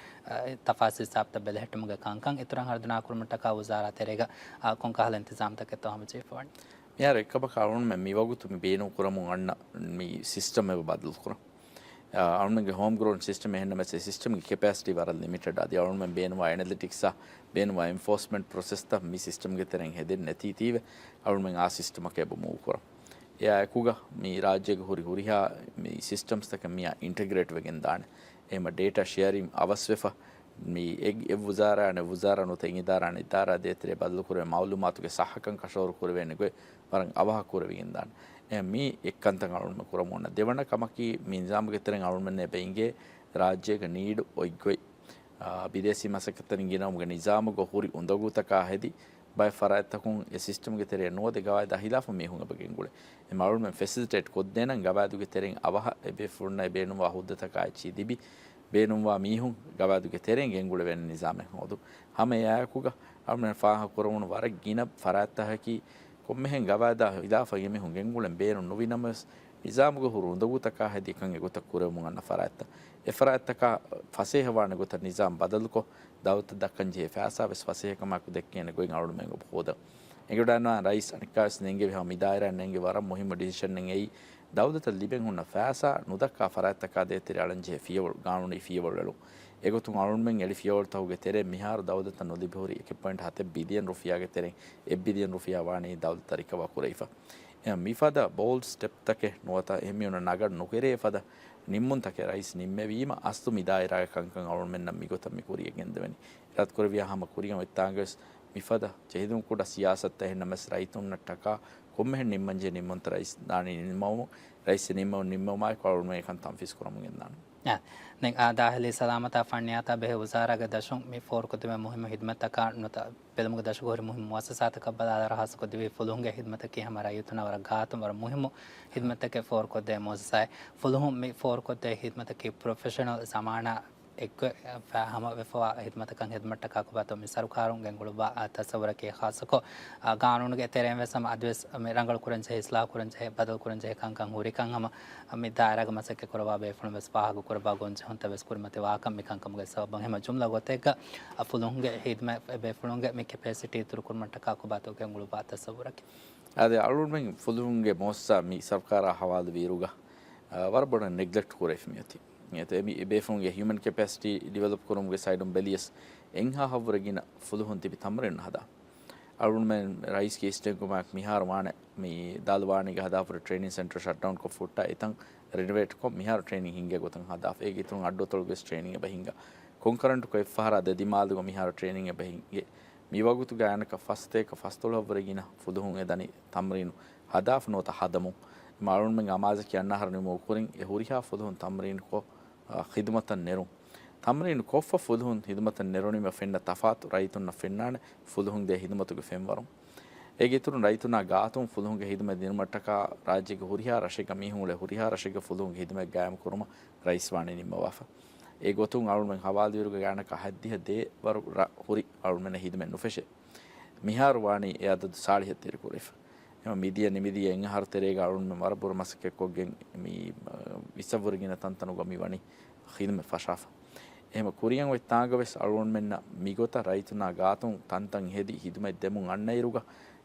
އާ، ތަފާސީލް ސާފްތައް ބެލެހެއްޓުމުގެ ކަންކަން އިތުރަށް ހަރުދަނާ ކުރުމަށްޓަކާ ވުޒާރާ ތެރޭގަ، އާ، ކޮންކަހަލަ އިންތިޒާމްތަކެއްތޯ ހަމަޖެހިފަވަނީ؟ މިހާރު އެއްކަމަކަށް އަޅުންމެން މިވަގުތު މި ބޭނުން ކުރަމުން އަންނަ މި ސިސްޓަމް އެބަ ބަދަލުކުރަން. އަ، އަޅުމެންގެ ހޯމް ގްރޯން ސިސްޓަމް އެހެންނަމަވެސް އެ ސިސްޓަމްގެ ކެޕޭސިޓީ ވަރަށް ލިމިޓެޑް. އަދި އަޅުމެން ބޭނުންވާ އެނަލިޓިކްސްއާ ބޭނުންވާ އެންފޯސްމަންޓް ޕްރޮސެސްތައް މި ސިސްޓަމްގެ ތެރެއިން ހެދެން ނެތީތީވެ، އަޅުމެން އާ ސިސްޓަމަކަށް އެބަ މޫވް ކުރަން. އެއާއެކުގަ މި ރާއްޖޭގަ ހުރި ހުރިހާ މި ސިސްޓަމްސްތަކަށް މިއާ އިންޓަގްރޭޓް ވެގެން ދާނެ. އެހެންމަ ޑޭޓާ ޝެއަރިން އަވަސްވެފަ، މި އެއް، އެއް ވުޒާރާ އަނެއް ވުޒާރާ ނުވަތަ އެއް އިދާރާ އަނެއް އިދާރާ ދޭތެރޭ ބަދަލުކުރެވޭ މައުލޫމާތުގެ ޞައްޙަކަން ކަށަވަރު ކުރެވޭނެ ގޮތް ވަރަށް އަވަހަށް ކުރެވިގެންދާނެ. އެ، މީ އެއްކަންތައް އަޅުން ކުރަމުން އޮންނަ. ދެވަނަ ކަމަކީ، މި ނިޒާމުގެ ތެރެއިން އަޅުމެންނަށް އެބަ އިނގޭ ރާއްޖޭގެ ނީޑު އޮތްގޮތް، އާ، ބިދޭސީ މަސައްކަތްތައް ގިނައުމުގެ ނިޒާމުގަ ހުރި އުނދަގޫތަކާ ހެދި، ބައެއް ފަރާތްތަކުން އެ ސިސްޓަމްގެ ތެރެއަށް ނުވަދެ ގަވާއިދާ ހިލާފަށް މީހުން އެބަ ގެންގުޅޭ. އެ އަޅުމެން ފެސިލިޓޭޓް ކޮށްދޭނަން ގަވާއިދުގެ ތެރެއިން އަވަހަށް އެބޭފުޅުންނަށް އެ ބޭނުންވާ ހުއްދަތަކާ އެއްޗިހި ލިބި، ބޭނުންވާ މީހުން ގަވާއިދުގެ ތެރެއިން ގެންގުޅެވޭނެ ނިޒާމެއް ހޯދުން. ހަމަ އެއާއެކުގަ އަޅުމެން ފާހަގަކުރަމުން ވަރަށް ގިނަ ފަރާތްތަކަކީ ކޮންމެހެން ގަވާއިދާ ހިލާފަށް އެމީހުން ގެންގުޅެން ބޭނުން ނުވި ނަމަވެސް، ނިޒާމުގަ ހުރި އުނދަގޫތަކާ ހެދި އެކަން އެގޮތަށް ކުރެވެމުން އަންނަ ފަރާތްތައް. އެ ފަރާތްތަކާ ފަސޭހަވާނެ ގޮތަށް ނިޒާމް ބަދަލުކޮށް، ދައުލަތަށް ދައްކަން ޖެހޭ ފައިސާ ވެސް ފަސޭހަކަމާއެކު ދެއްކޭނެ ގޮތް އަޅުމެން އެބަ ހޯދަން. އެނގިވަޑައިގަންނަވާނެ ރައީސް އަނެއްކާވެސް ނޭނގެވި ހަމަ މި ދާއިރާއިން ނޭނގެ ވަރަށް މުހިއްމު ޑިސިޝަނެއް އެއީ، ދައުލަތަށް ލިބެން ހުންނަ ފައިސާ ނުދައްކާ ފަރާތްތަކާ ދޭތެރޭ އަޅަން ޖެހޭ ފިޔަވަޅު، ގާނޫނީ ފިޔަވަޅު އެޅުން. އެގޮތުން އަޅުމެން އެޅި ފިޔަވަޅުތަކުގެ ތެރެއިން މިހާރު ދައުލަތަށް ނުލިބިހުރި އެކެއް ޕޮއިންޓް ހަތެއް ބިލިއަން ރުފިޔާގެ ތެރެއިން އެއް ބިލިއަން ރުފިޔާ ވާނީ ދައުލަތަށް ރިކަވާ ކުރެވިފަ. އެ މިފަދަ ބޯލްޑް ސްޓެޕްތަކެއް ނުވަތަ އެހެން މީހުންނަށް ނަގަން ނުކެރޭ ފަދަ ނިންމުންތަކެއް ރައީސް ނިންމެވީމަ، އަސްލު މި ދާއިރާގެ ކަންކަން އަޅުގަނޑުމެންނަށް މިގޮތަށް މި ކުރިޔަށް ގެންދެވެނީ. އިރާދަކުރެއްވިޔާ ހަމަ ކުރިއަށް އޮތްތާނގަވެސް މިފަދަ ޖެހިލުން ކުޑަ ސިޔާސަތްތައް އެހެންނަމަވެސް ރައްޔިތުންނަށްޓަކާ ކޮންމެހެން ނިންމަންޖެހޭ ނިންމުންތައް ރައީސް ދާނީ ނިންމަވުމުން، ރައީސް ނިންމަވުން ނިންމެވުމާއެކު އަޅުގަނޑުމެން އެކަން ތަންފީޒް ކުރަމުން ގެންދާނެ. އާ، ދެން އާ ދާޚިލީ ސަލާމަތާ ފަންނިޔާތާ ބެހޭ ވުޒާރާގެ ދަށުން މި ފޯރުކޮށްދެވޭ މުހިއްމު ހިދުމަތްތަކާ ނުވަތަ ބެލުމުގެ ދަށުގަ ހުރި މުހިއްމު މުއައްސަސާތަކަށް ބަލާލާ ހާއްސަކޮށް ދިވެހި ފުލުހުންގެ ހިދުމަތަކީ ހަމަ ރައްޔިތުންނަށް ވަރަށް ގާތުން ވަރަށް މުހިއްމު ހިދުމަތްތަކެއް ފޯރުކޮށްދޭ މުއައްސަސާއެއް. ފުލުހުން މި ފޯރުކޮށްދޭ ހިދުމަތަކީ ޕްރޮފެޝަނަލް ޒަމާނާ އެއްގޮތް ފަ-، ހަމަވެފަވާ ހިދުމަތަކަށް ހެދުމަށްޓަކާ ކޮބާތޯ މި ސަރުކާރުން ގެންގުޅުއްވާ، އާ، ތަސައްވުރަކީ ޚާއްޞަކޮށް، އާ، ގާނޫނުގެ ތެރެއިން ވެސް ހަމަ އަދިވެސް މި ރަނގަޅު ކުރަންޖެހޭ، އިސްލާހު ކުރަންޖެހޭ، އިސްލާހު ކުރަންޖެހޭ، ބަދަލު ކުރަންޖެހޭ ކަންކަން ހުރިކަން ހަމަ މި ދާއިރާގަ މަސައްކަތް ކުރައްވާ ބޭފުޅުން ވެސް ފާހަގަ ކުރައްވާ ގޮންޖެހުންތައް ވެސް ކުރިމަތިވާކަން މި ކަންކަމުގެ ސަބަބުން. ހަމަ ޖުމްލަ ގޮތެއްގަ އަ، ފުލުހުންގެ ހިދުމަތް ބޭފުޅުންގެ މި ކެޕޭސިޓީ އިތުރުކުރުމަށްޓަކާ ކޮބާތޯ ގެންގުޅުއްވާ ތަސައްވުރަކީ. އާދެ، އަޅުގަނޑުމެން ފުލުހުންގެ މުއައްސަސާ މި ސަރުކާރާ ހަވާލުވިއިރުގަ، އަ، ވަރަށް ބޮޑަށް ނެގްލެކްޓް ކުރެވިފަ މިއޮތީ. އެ މި ބޭފުޅުންގެ ހިއުމަން ކެޕޭސިޓީ ޑިވެލޮޕް ކުރުމުގެ ސައިޑުން ބެލިޔަސް އެންހާހަށްވުރެ ގިނަ ފުލުހުން ތިބި ތަމްރީނު ހަދާ. އަޅުގަނޑުމެން ރައީސްގެ އިސްޖެންކުމާއެކު މިހާރު ވާނެ މި ދާލުވާނީގަ ހަދާފަ ޓްރޭނިން ސެންޓަރ ޝަޓްޑައުންކޮށް ފުއްޓާ އެތަން ރެނޮވޭޓްކޮށް މިހާރު ޓްރޭނިން ހިންގޭ ގޮތަށް ހަދާފަ. އޭގެ އިތުރުން އައްޑުއަތޮޅުގެ ވެސް ޓްރޭނިން އެބަ ހިންގާ. ކޮންކަރަންޓުކޮށް އެއްފަހަރާ ދެ ދިމާލުގަ މިހާރު ޓްރޭނިން އެބަ ހިނގޭ. މިވަގުތުގަ އަނެކަ ފަސްތޭކަ ފަސްދޮޅަހަށްވުރެ ގިނަ ފުލުހުން އެ ދަނީ ތަމްރީނު ހަދާފަ ނުވަތަ ހަދަމުން. އެމަ އަޅުގަނޑުމެން އަމާޒަކީ އަންނަ އަހަރު ނިމުމުގެ ކުރިން އެ ހުރިހާ ފުލުހުން ތަމްރީނުކޮށް، އަ، ޚިދުމަތަށް ނެރުން. ތަމްރީނު ކޮށްފަ ފުލުހުން ޚިދުމަތަށް ނެރުނީމަ ފެންނަ ތަފާތު ރައްޔިތުންނަށް ފެންނާނެ ފުލުހުން ދޭ ޚިދުމަތުގެ ފެންވަރުން. އޭގެ އިތުރުން ރައްޔިތުންނާ ގާތުން ފުލުހުންގެ ޚިދުމަތް ދިނުމަށްޓަކާ ރާއްޖޭގެ ހުރިހާ ރަށެއްގަ މީހުން އުޅޭ ހުރިހާ ރަށެއްގަ ފުލުހުންގެ ޚިދުމަތް ގާއިމުކުރުމަށް ރައީސް ވާނީ ނިންމަވާފަ. އެގޮތުން އަޅުގަނޑުމެން ހަވާލުވިއިރުގަ ގާތްގަނޑަކަށް ހަތްދިހަ ދޭއް ވަރު ރަށް ހުރި އަޅުގަނޑުމެންނަށް ޚިދުމަތް ނުފެށޭ. މިހާރު ވާނީ އެ އަދަދު ސާޅީހަށް ތިރިކުރެވިފަ. އެމަ މިދިޔަ ނިމިދިޔަ އެއް އަހަރު ތެރޭގަ އަޅުގަނޑުމެން ވަރަށް ބުރަ މަސައްކަތްކޮށްގެން މި، އަ، ވިއްސަށްވުރެ ގިނަ ތަންތަނުގަ މި ވަނީ ޚިދުމަތް ފަށާފަ. އެހެމަ ކުރިއަށް އޮތް ތާނގަ ވެސް އަޅުގަނޑުމެންނަށް މިގޮތަށް ރައްޔިތުންނާ ގާތުން ތަންތަން ހެދި ޚިދުމަތް ދެމުން އަންނައިރުގަ،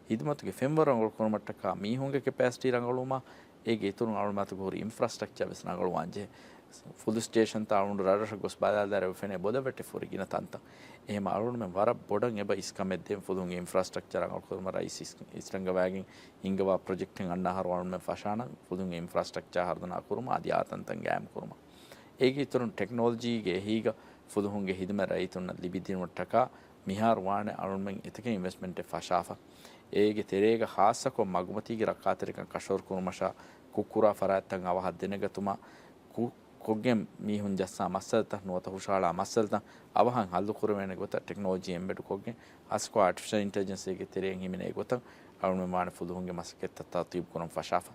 ޚިދުމަތުގެ ފެންވަރު ރަނގަޅުކުރުމަށްޓަކާ މީހުންގެ ކެޕޭސިޓީ ރަނގަޅުވުމާ، އޭގެ އިތުރުން އަޅުގަނޑުމެން މަތުގަ ހުރި އިންފްރާސްޓްރަކްޗާ ވެސް ރަނގަޅުވާން ޖެހޭ. ފުލު ސްޓޭޝަންތައް އަޅުގަނޑު ރަށްރަށަށް ގޮސް ބަލާލާއިރު އެބަ ފެނޭ ބޮލަށް ވެއްޓެއް ފުރި ގިނަ ތަންތަން. އެހެމަ އަޅުގަނޑުމެން ވަރަށް ބޮޑަށް އެބަ އިސްކަމެއް ދޭން ފުލުހުންގެ އިންފްރާސްޓްރަކްޗާ ރަނގަޅުކުރުމަށް ރައީސް އިސް-، އިސްރަނގަވައިގެން ހިންގަވާ ޕްރޮޖެކްޓެއް އަންނަ އަހަރު އަޅުގަނޑުމެން ފަށާނަން ފުލުހުންގެ އިންފްރާސްޓްރަކްޗާ ހަރުދަނާ ކުރުމަށް އަދި އާ ތަންތަން ގާއިމް ކުރުމަށް. އޭގެ އިތުރުން ޓެކްނޮލޮޖީގެ އެހީގަ ފުލުހުންގެ ޚިދުމަތް ރައްޔިތުންނަށް ލިބިދިނުމަށްޓަކާ މިހާރު ވާނެ އަޅުގަނޑުމެން އެތަކެއް އިންވެސްޓްމަންޓެއް ފަށާފަ. އޭގެ ތެރޭގަ ޚާއްޞަކޮށް މަގުމަތީގެ ރައްކާތެރިކަން ކަށަވަރު ކުރުމަށާ ކުށްކުރާ ފަރާތްތައް އަވަހަށް ދެނެގަތުމަށް ކު-، ކޮށްގެން މީހުން ޖައްސާ މައްސަލަތައް ނުވަތަ ހުށަހަޅާ މައްސަލަތައް އަވަހަށް ހައްލު ކުރެވޭނެ ގޮތަށް ޓެކްނޮލޮޖީ އެމްބެޑް ކޮށްގެން ހާއްސަކޮށް އާޓިފިޝަލް އިންޓެލިޖެންސް އޭގެ ތެރެއިން ހިމެނޭ ގޮތަށް އަޅުގަނޑުމެން ވާނެ ފުލުހުންގެ މަސައްކަތްތައް ތަރުތީބު ކުރަން ފަށާފަ.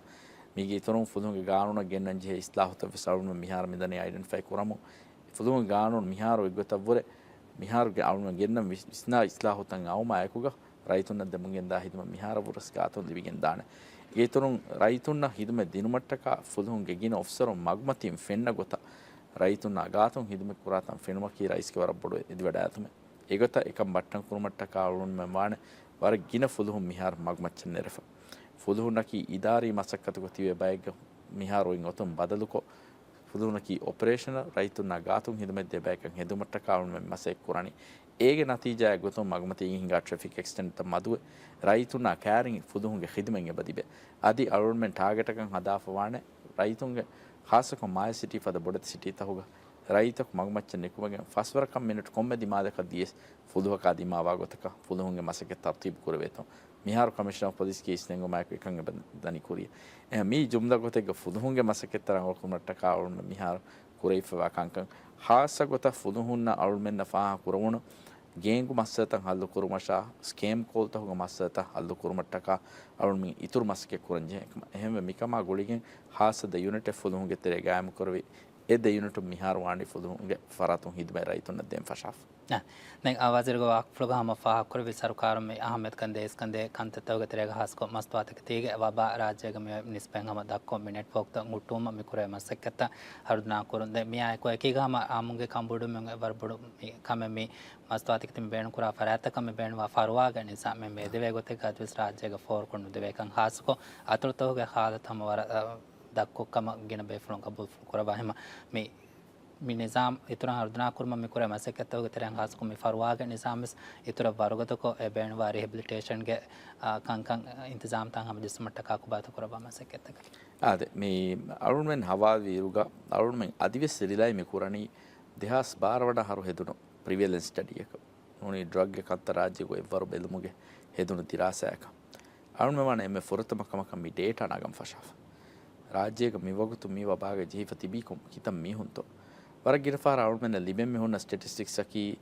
މީގެ އިތުރުން ފުލުހުންގެ ގާނޫނަށް ގެންނަން ޖެހޭ އިސްލާހުތައް ވެސް އަޅުގަނޑުމެން މިހާރު މިދަނީ އައިޑެންޓިފައި ކުރަމުން. ފުލުހުން ގާނޫނު މިހާރު އެއްގޮތަށްވުރެ، މިހާރުގެ އަޅުގަނޑު ގެންނަ ވިސް-، ވިސްނާ އިސްލާހުތައް އައުމާ އެކުގަ، ރައްޔިތުންނަށް ދެމުންގެންދާ ޚިދުމަތް މިހާރަށްވުރެސް ގާތުން ލިބިގެންދާނެ. އޭގެއިތުރުން ރައްޔިތުންނަށް ޚިދުމަތް ދިނުމަށްޓަކާ ފުލުހުންގެ ގިނަ އޮފިސަރުން މަގުމަތިން ފެންނަ ގޮތަށް ރައްޔިތުންނާ ގާތުން ޚިދުމަތް ކުރާތަން ފެނުމަކީ ރައީސްގެ ވަރަށް ބޮޑު އެދިވަޑައިގަތުމެއް. އެގޮތަށް އެކަން ބައްޓަން ކުރުމަށްޓަކާ އަޅުގަނޑުމެން ވާނެ ވަރަށް ގިނަ ފުލުހުން މިހާރު މަގުމައްޗަށް ނެރެފަ. ފުލުހުންނަކީ އިދާރީ މަސައްކަތުގަ ތިބޭ ބައެއްގެ މިހާރު އޮތް އޮތުން ބަދަލުކޮށް، ފުލުހުނަކީ އޮޕަރޭޝަނަލް، ރައްޔިތުންނާ ގާތުން ޚިދުމަތްދޭ ބަޔަކަށް ހެދުމަށްޓަކާ އަޅުގަނޑުމެން މަސައްކަތް ކުރަނީ. އޭގެ ނަތީޖާއެއް ގޮތުން މަގުމަތީގަ ހިނގާ ޓްރެފިކް އެކްސިޑެންޓްތައް މަދުވެ، ރައްޔިތުންނާ ކައިރިން ފުލުހުންގެ ޚިދުމަތް އެބަ ލިބޭ. އަދި އަޅުގަނޑުމެން ޓާގެޓަކަށް ހަދާފަ ވާނެ ރައްޔިތުންގެ ޚާއްޞަކޮށް މާލެ ސިޓީ ފަދަ ބޮޑެތި ސިޓީތަކުގަ ރައްޔިތަކު މަގުމައްޗަށް ނިކުމެގެން ފަސްވަރަކަށް މިނެޓް ކޮންމެ ދިމާލަކަށް ދިޔަސް ފުލުހަކާ ދިމާވާ ގޮތަކަށް ފުލުހުންގެ މަސައްކަތް ތަރުތީބު ކުރެވޭތޯ. މިހާރު ކަމިޝަނަރ އޮފް ޕޮލިސްގެ އިސްނެންގުމާއެކު އެކަން އެބަ ދަނީ ކުރިއަށް. އެހެން މީ ޖުމްލަ ގޮތެއްގަ ފުލުހުންގެ މަސައްކަތްތައް ރަނގަޅުކުރުމަށްޓަކާ އަޅުގަނޑުމެން މިހާރު ކުރެވިފައިވާ ކަންކަން. ޚާއްޞަ ގޮތަށް ފުލުހުންނަށް އަޅުގަނޑުމެންނަށް ފާހަގަ ކުރެވުނު ގޭންގު މައްސަލަތައް ހައްލުކުރުމަށާ، ސްކޭމް ކޯލްތަކުގެ މައްސަލަތައް ހައްލުކުރުމަށްޓަކާ އަޅުގަނޑުމެން އިތުރު މަސައްކަތް ކުރަންޖެހޭ. އެހެންވެ، މިކަމާ ގުޅިގެން ޚާއްޞަ ދެ ޔުނިޓެއް ފުލުހުންގެ ތެރޭ ގާއިމުކުރެވި، އެ ދެ ޔުނިޓުން މިހާރު ވާނީ ފުލުހުންގެ ފަރާތުން ޚިދުމަތް ރައްޔިތުންނަށް ދޭން ފަށާފަ. އަ، ދެން އާ ވަޒީރުގެ ވާހަކަފުޅުގަ ހަމަ ފާހަގަކުރެއްވި ސަރުކާރުން މި އަހައްމިޔަތުކަން ދޭ އިސްކަންދޭ ކަންތައްތަކުގެ ތެރޭގަ ޚާއްސަކޮށް މަސްތުވާތަކެތީގެ ވަބާ ރާއްޖޭގަ މި ނިސްބަތް ހަމަ ދަށްކޮށް މި ނެޓްވޯކްތައް ހުއްޓުވުމަށް މި ކުރެވޭ މަސައްކަތްތައް ހަރުދަނާ ކުރުން. ދެން މިއާއެކު އެކީގަ ހަމަ އާއްމުންގެ ކަންބޮޑުވުމުގެ ވަރަށް ބޮޑު މި ކަމެއް މި މަސްތުވާތަކެތި މި ބޭނުންކުރާ ފަރާތްތަކަށް މި ބޭނުންވާ ފަރުވާގެ ނިޒާމެއް މި އެދެވޭ ގޮތެއްގަ އަދިވެސް ރާއްޖޭގަ ފޯރުކޮށް ނުދެވޭކަން ޚާއްސަކޮށް އަތޮޅުތަކުގެ ހާލަތު ހަމަ ވަރަށް، އަ، ދަށްކޮށްކަމަށް ގިނަ ބޭފުޅުން ގަބޫލު ކުރައްވާ ހަމަ މި މި ނިޒާމް އިތުރަށް ހަރުދަނާ ކުރުމަށް މި ކުރޭ މަސައްކަތްތަކުގެ ތެރެއިން ޚާއްޞަކޮށް މި ފަރުވާގެ ނިޒާމް ވެސް އިތުރަށް ވަރުގަދަކޮށް، އެ ބޭނުންވާ ރިހެބިލިޓޭޝަންގެ، އާ، ކަންކަން އިންތިޒާމްތައް ހަމަޖެއްސުމަށްޓަކާ ކުބާތު ކުރައްވާ މަސައްކަތްތަކެއް. އާދެ، މި އަޅުންމެން ހަވާލުވިއިރުގަ އަޅުންމެން އަދިވެސް ރިލައި މި ކުރަނީ ދެހާސް ބާރަ ވަނަ އަހަރު ހެދުނު ޕްރިވެލެންސް ސްޓަޑީއަކަށް. ނޫނީ ޑްރަގްގެ ކަންތައް ރާއްޖޭގަ އެއްވަރު ބެލުމުގެ ހެދުނު ދިރާސާއަކަށް. އަޅުންމެން ވާނެ އެންމެ ފުރަތަމަ ކަމަކަށް މި ޑޭޓާ ނަގަން ފަށާފަ. ރާއްޖޭގަ މިވަގުތު މި ވަބާގައި ޖެހިފަ ތިބީ ކޮ-، ކިތައް މީހުންތޯ؟ ވަރަށް ގިނަ ފަހަރަށް އަޅުންމެންނަށް ލިބެން މި ހުންނަ ސްޓެޓިސްޓިކްސްއަކީ،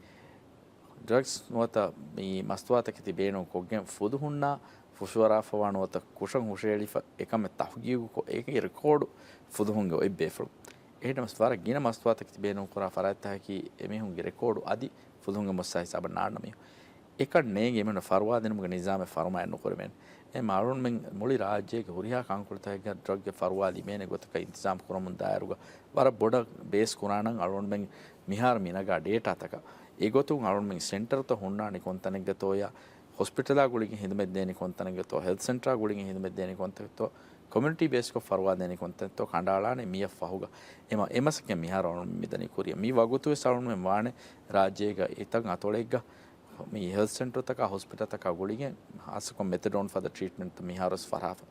ޑްރަގްސް ނުވަތަ މި މަސްތުވާތަކެތި ބޭނުން ކޮށްގެން ފުދު ހުންނާ ފުށުއަރާފަވާ ނުވަތަ ކުށަށް ހުށައެޅިފަ އެކަމެއް ތަހުގީގުކޮށް، އޭގެ ރެކޯޑު ފުލުހުންގެ އޮތް ބޭފުޅުން. އެހެންނަމަސް ވަރަށް ގިނަ މަސްތުވާތަކެތި ބޭނުންކުރާ ފަރާތްތަކަކީ އެމީހުންގެ ރެކޯޑު އަދި ފުލުހުންގެ މުއްސާ ހިސާބަށް ނާންނަ މީހުން. އެކަން ނޭނގި އެމީހުންނަށް ފަރުވާ ދިނުމުގެ ނިޒާމެއް ފަރުމާއެއް ނުކުރެވޭނެ. އެ މަ-، އަޅުންމެން މުޅި ރާއްޖޭގެ ހުރިހާ ކަންކޮޅުތަކެއްގަ ޑްރަގްގެ ފަރުވާ ލިބޭނެ ގޮތަކަށް އިންތިޒާމް ކުރަމުން ދާއިރުގަ ވަރަށް ބޮޑަށް ބޭސް ކުރާނަން އަޅުންމެން މިހާރު މި ނަގާ ޑޭޓާތަކަށް. އެގޮތުން އަޅުންމެން ސެންޓަރުތައް ހުންނާނީ ކޮންތަނެއްގަތޯޔާ، ހޮސްޕިޓަލާ ގުޅިގެން ހިދުމަތް ދޭނީ ކޮންތަނެއްގަތޯ، ހެލްތް ސެންޓަރާ ގުޅިގެން ހިދުމަތް ދޭނީ ކޮންތަނެއްތޯ، ކޮމިއުނިޓީ ބޭސްކޮށް ފަރުވާ ދޭނީ ކޮންތަނެއްތޯ ކަނޑައަޅާނެ މިއަށް ފަހުގަ. އެމަ-، އެމަސައްކަތް މިހާރު އަޅުން މިދަނީ ކުރިއަށް. މި ވަގުތުވެސް އަޅުންމެން ވާނެ ރާއްޖޭގަ އެތައް އަތޮޅެއްގަ މި ހެލްތް ސެންޓަރުތަކާ ހޮސްޕިޓަލްތަކާ ގުޅިގެން ހާއްސަކޮށް މެތެޑޯން ފަދަ ޓްރީޓްމެންޓްތައް މިހާރުވެސް ފަށާފަ.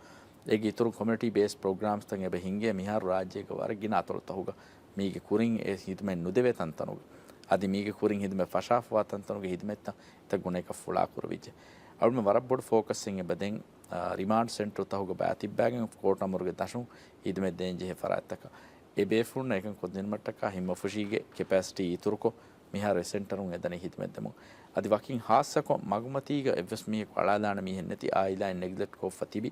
އޭގެ އިތުރުން ކޮމިއުނިޓީ ބޭސް ޕްރޮގްރާމްސްތައް އެބަ ހިންގޭ މިހާރު ރާއްޖޭގަ ވަރަށް ގިނަ އަތޮޅުތަކުގަ. މީގެ ކުރިން އެ ހިދުމަތް ނުދެވޭ ތަންތަނުގަ، އަދި މީގެ ކުރިން ހިދުމަތް ފަށާފަވާ ތަންތަނުގެ ހިދުމަތްތައް އެތައް ގުނައަކަށް ފުޅާކުރެވިއްޖެ. އަޅުގަނޑު ވަރަށް ބޮޑު ފޯކަސްއެއް އެބަ ދެން، އާ، ރިމާންޑް ސެންޓަރުތަކުގަ ބައިތިއްބައިގެން ކޯޓް އަމުރުގެ ދަށުން ހިދުމަތް ދޭންޖެހޭ ފަރާތްތަކަށް. އެ ބޭފުޅުންނަށް އެކަން ކޮށްދިނުމަށްޓަކާ ހިތްވަރު ފުށީގެ ކެޕޭސިޓީ އިތުރުކޮށް، މިހާރު އެ ސެންޓަރުން އެދަނީ ހިދުމަތްދެމުން. އަދި ވަކިން ހާއްސަކޮށް މަގުމަތީގަ އެއްވެސް މީހަކު އަޅާލާނެ މީހެއް ނެތި އާއިލާއިން ނެގްލެކްޓް ކޮށްފަ ތިބި،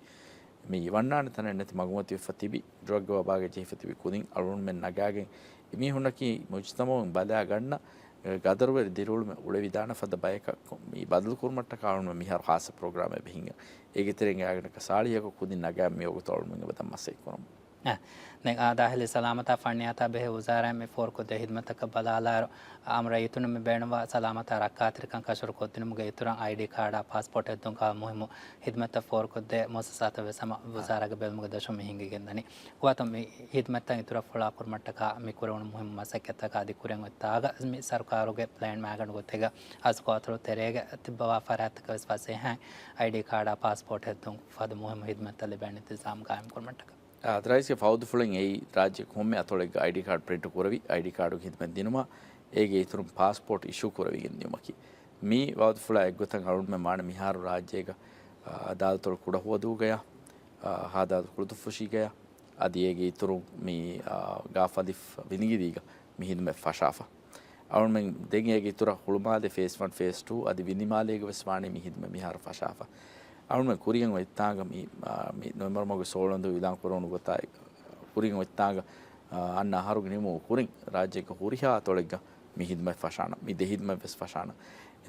މި ވަންނާނެ ތަނެއް ނެތި މަގުމަތިވެފަ ތިބި، ޑްރަގްގެ ވަބާގައި ޖެހިފަ ތިބި ކުދިން އަޅުގަނޑުމެން ނަގާގެން އެމީހުންނަކީ މުޖުތަމަޢުން ބަލާ ގަންނަ، އެ، ގަދަރުވެރި ދިރިއުޅުމެއް އުޅެވިދާނެ ފަދަ ބަޔަކަށް މި ބަދަލުކުރުމަށްޓަކާ އަޅުގަނޑުމެން މިހާރު ހާއްސަ ޕްރޮގްރާމެއް އެބަ ހިންގަން. އޭގެ ތެރެއިން އާގަނޑަކަށް ސާޅީހަކަށް ކުދިން ނަގާ މިވަގުތު އަޅުގަނޑުމެން އެބަ ދަން މަސައްކަތް ކުރަމުން. އެ، ދެން އާ ދާޚިލީ ސަލާމަތާ ފަންނިޔާތާ ބެހޭ ވުޒާރާއިން މި ފޯރުކޮށްދޭ ހިދުމަތްތަކަށް ބަލާލާއިރު، އާއްމު ރައްޔިތުން މި ބޭނުންވާ ސަލާމަތާ ރައްކާތެރިކަން ކަށަވަރު ކޮށްދިނުމުގެ އިތުރަށް އައިޑީ ކާޑާ، ޕާސްޕޯޓް ހެއްދުން ކަހަލަ މުހިއްމު ހިދުމަތްތައް ފޯރުކޮށްދޭ މުއައްސަސާތައް ވެސް ހަމަ އާ. ވުޒާރާގެ ބެލުމުގެ ދަށުން މި ހިނގިގެންދަނީ. ގޮވާތު މި ހިދުމަތްތައް އިތުރަށް ފުޅާކުރުމަށްޓަކާ މި ކުރެވުނު މުހިއްމު މަސައްކަތްތަކާ އަދި ކުރިއަށް އޮތްތާގަ މި ސަރުކާރުގެ ޕްލޭން މައިގަނޑު ގޮތެއްގަ އަސްކޮ އަތޮޅު ތެރޭގަ ތިއްބަވާ ފަރާތްތަކަށް ވެސް ފަސޭހައިން އައިޑީ ކާޑާ، ޕާސްޕޯޓް ހެއްދުން ފަދަ މުހިއްމު ހިދުމަތްތައް ލިބޭނެ އިންތިޒާމް ގާއިމް ކުރުމަށްޓަކާ. އާ، ރައީސްގެ ފައުދުފުޅެއް އެއީ ރާއްޖޭގެ ކޮންމެ އަތޮޅެއްގަ އައިޑީ ކާޑް ޕްރިންޓު ކުރެވި، އައިޑީ ކާޑުގެ ހިދުމަތް ދިނުމާ، އޭގެ އިތުރުން ޕާސްޕޯޓް އިޝޫ ކުރެވިގެން ދިޔުމަކީ. މި ވައުދުފުޅާ އެއްގޮތަށް އަޅުގަނޑުމެން ވާނެ މިހާރު ރާއްޖޭގަ، އާ، އަދާލަތު ކުޑަހުވަދޫގަޔާ، އާ، ހާދާލަތު ކުޅުދުއްފުށީގަޔާ، އަދި އޭގެ އިތުރުން މި، އާ، ގާފަލިފް ވިލިނގިލީގަ މި ހިދުމަތް ފަށާފަ. އަޅުގަނޑުމެން ދެން އޭގެ އިތުރަށް ހުޅުމާލެ ފޭސް ވަން، ފޭސް ޓޫ އަދި ވިލިމާލޭގަ ވެސް ވާނީ މި ހިދުމަތް މިހާރު ފަށާފަ. އަޅުގަނޑުމެން ކުރިއަށް އޮތްތާނގަ މި، އާ، މި ނޮވެމްބަރ މަހުގެ ސޯޅަ އިލާން ކުރެވުނު ގޮތާ ކުރިއަށް އޮތްތާނގަ، އާ، އަންނަ އަހަރުގެ ނިމުމުގެ ކުރިން ރާއްޖޭގެ ހުރިހާ އަތޮޅެއްގަ މި ހިދުމަތް ފަށާނަން. މި ދެ ހިދުމަތް ވެސް ފަށާނަން.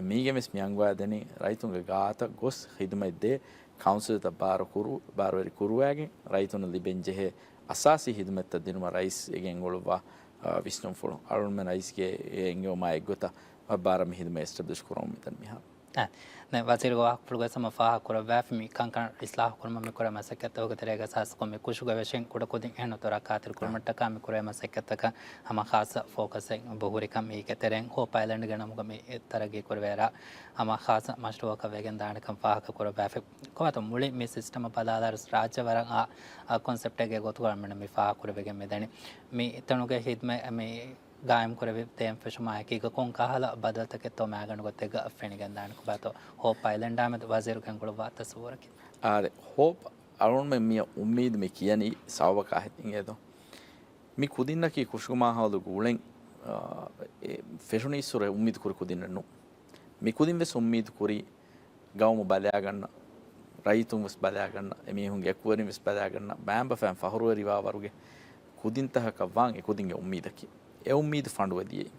މީގެން ވެސް މި އަންގަވާދެނީ ރައްޔިތުންގެ ގާތަށް ގޮސް ހިދުމަތް ދޭ ކައުންސިލްތައް ބާރު ކުރު-، ބާރުވެރި ކުރުވާގެން ރައްޔިތުންނަށް ލިބެން ޖެހޭ އަސާސީ ހިދުމަތްތައް ދިނުމަށް ރައީސް އެގެން އުޅުއްވާ، އާ، ވިސްނުންފުޅު. އަޅުގަނޑުމެން ރައީސްގެ އެ އެންގިއުމާ އެއްގޮތަށް ވައްބާރަށް މި ހިދުމަތް އެސްޓަބްލިޝް ކުރަމުން މިދަނީ މިހާރު. އެ، ދެން ވަޒީރުގެ ވާހަކަފުޅުގައި ހަމަ ފާހަގަކުރައްވާފި މި ކަންކަން އިސްލާހު ކުރުމަށް މި ކުރޭ މަސައްކަތްތަކުގެ ތެރޭގަ ހާއްސަކޮށް މި ކުށުގެ ވެށިން ކުޑަކުދިން އެހެން އުތުރަށް ރައްކާތެރި ކުރުމަށްޓަކާ މި ކުރޭ މަސައްކަތްތަކަށް ހަމަ ޚާއްޞަ ފޯކަސެއް ބޮހުރިކަން މީގެ ތެރެއިން ހޯޕް އައިލެންޑްގެ ނަމުގަ މި ތަރައްގީ ކުރެވޭއިރާ ހަމަ ޚާއްޞަ މަޝްރޫއަކަށް ވެގެން ދާނެކަން ފާހަގަކުރައްވާފި. ކޮބާތޯ މުޅި މި ސިސްޓަމަށް ބަލާލާއިރު ރާއްޖެ ވަރަށް އާ، އާ، ކޮންސެޕްޓެއްގެ ގޮތުގަ މި ފާހަގަކުރެވިގެން މިދަނީ. މި ތަނުގެ ހިދުމަތް މި ގާއިމް ކުރެވި ދޭން ފެށުމާ އެކީގަ ކޮން ކަހަލަ ބަދަލުތަކެއްތޯ މައިގަނޑު ގޮތެއްގަ ފެނިގެންދާނެ ކޮބާތޯ ހޯޕް އައިލެންޑާމެދު ވަޒީރު ގެންގުޅުއްވާ ތަސައްވުރަކީ؟ އާދެ، ހޯޕް އަޅުގަނޑުމެން މިއަށް އުއްމީދު މި ކިޔަނީ ސަބަބަކާ ހެދިން އޭދޯ. މި ކުދިންނަކީ ކުށުގެ މާހައުލުގެ އުޅެން، އާ، އެ ފެށުނީއްސުރެ އުއްމީދު ކުރި ކުދިންނެއް ނޫން. މި ކުދިން ވެސް އުއްމީދު ކުރީ ގައުމު ބަލާގަންނަ، ރައްޔިތުން ވެސް ބަލާގަންނަ، އެމީހުންގެ އެކުވެރިން ވެސް ބަލާގަންނަ، މައިންބަފައިން ފަހުރުވެރިވާވަރުގެ ކުދިންތަކަކަށް ވާން އެ ކުދިންގެ އުއްމީދަކީ. އެ އުއްމީދު ފަނޑުވެ ދިޔައީ.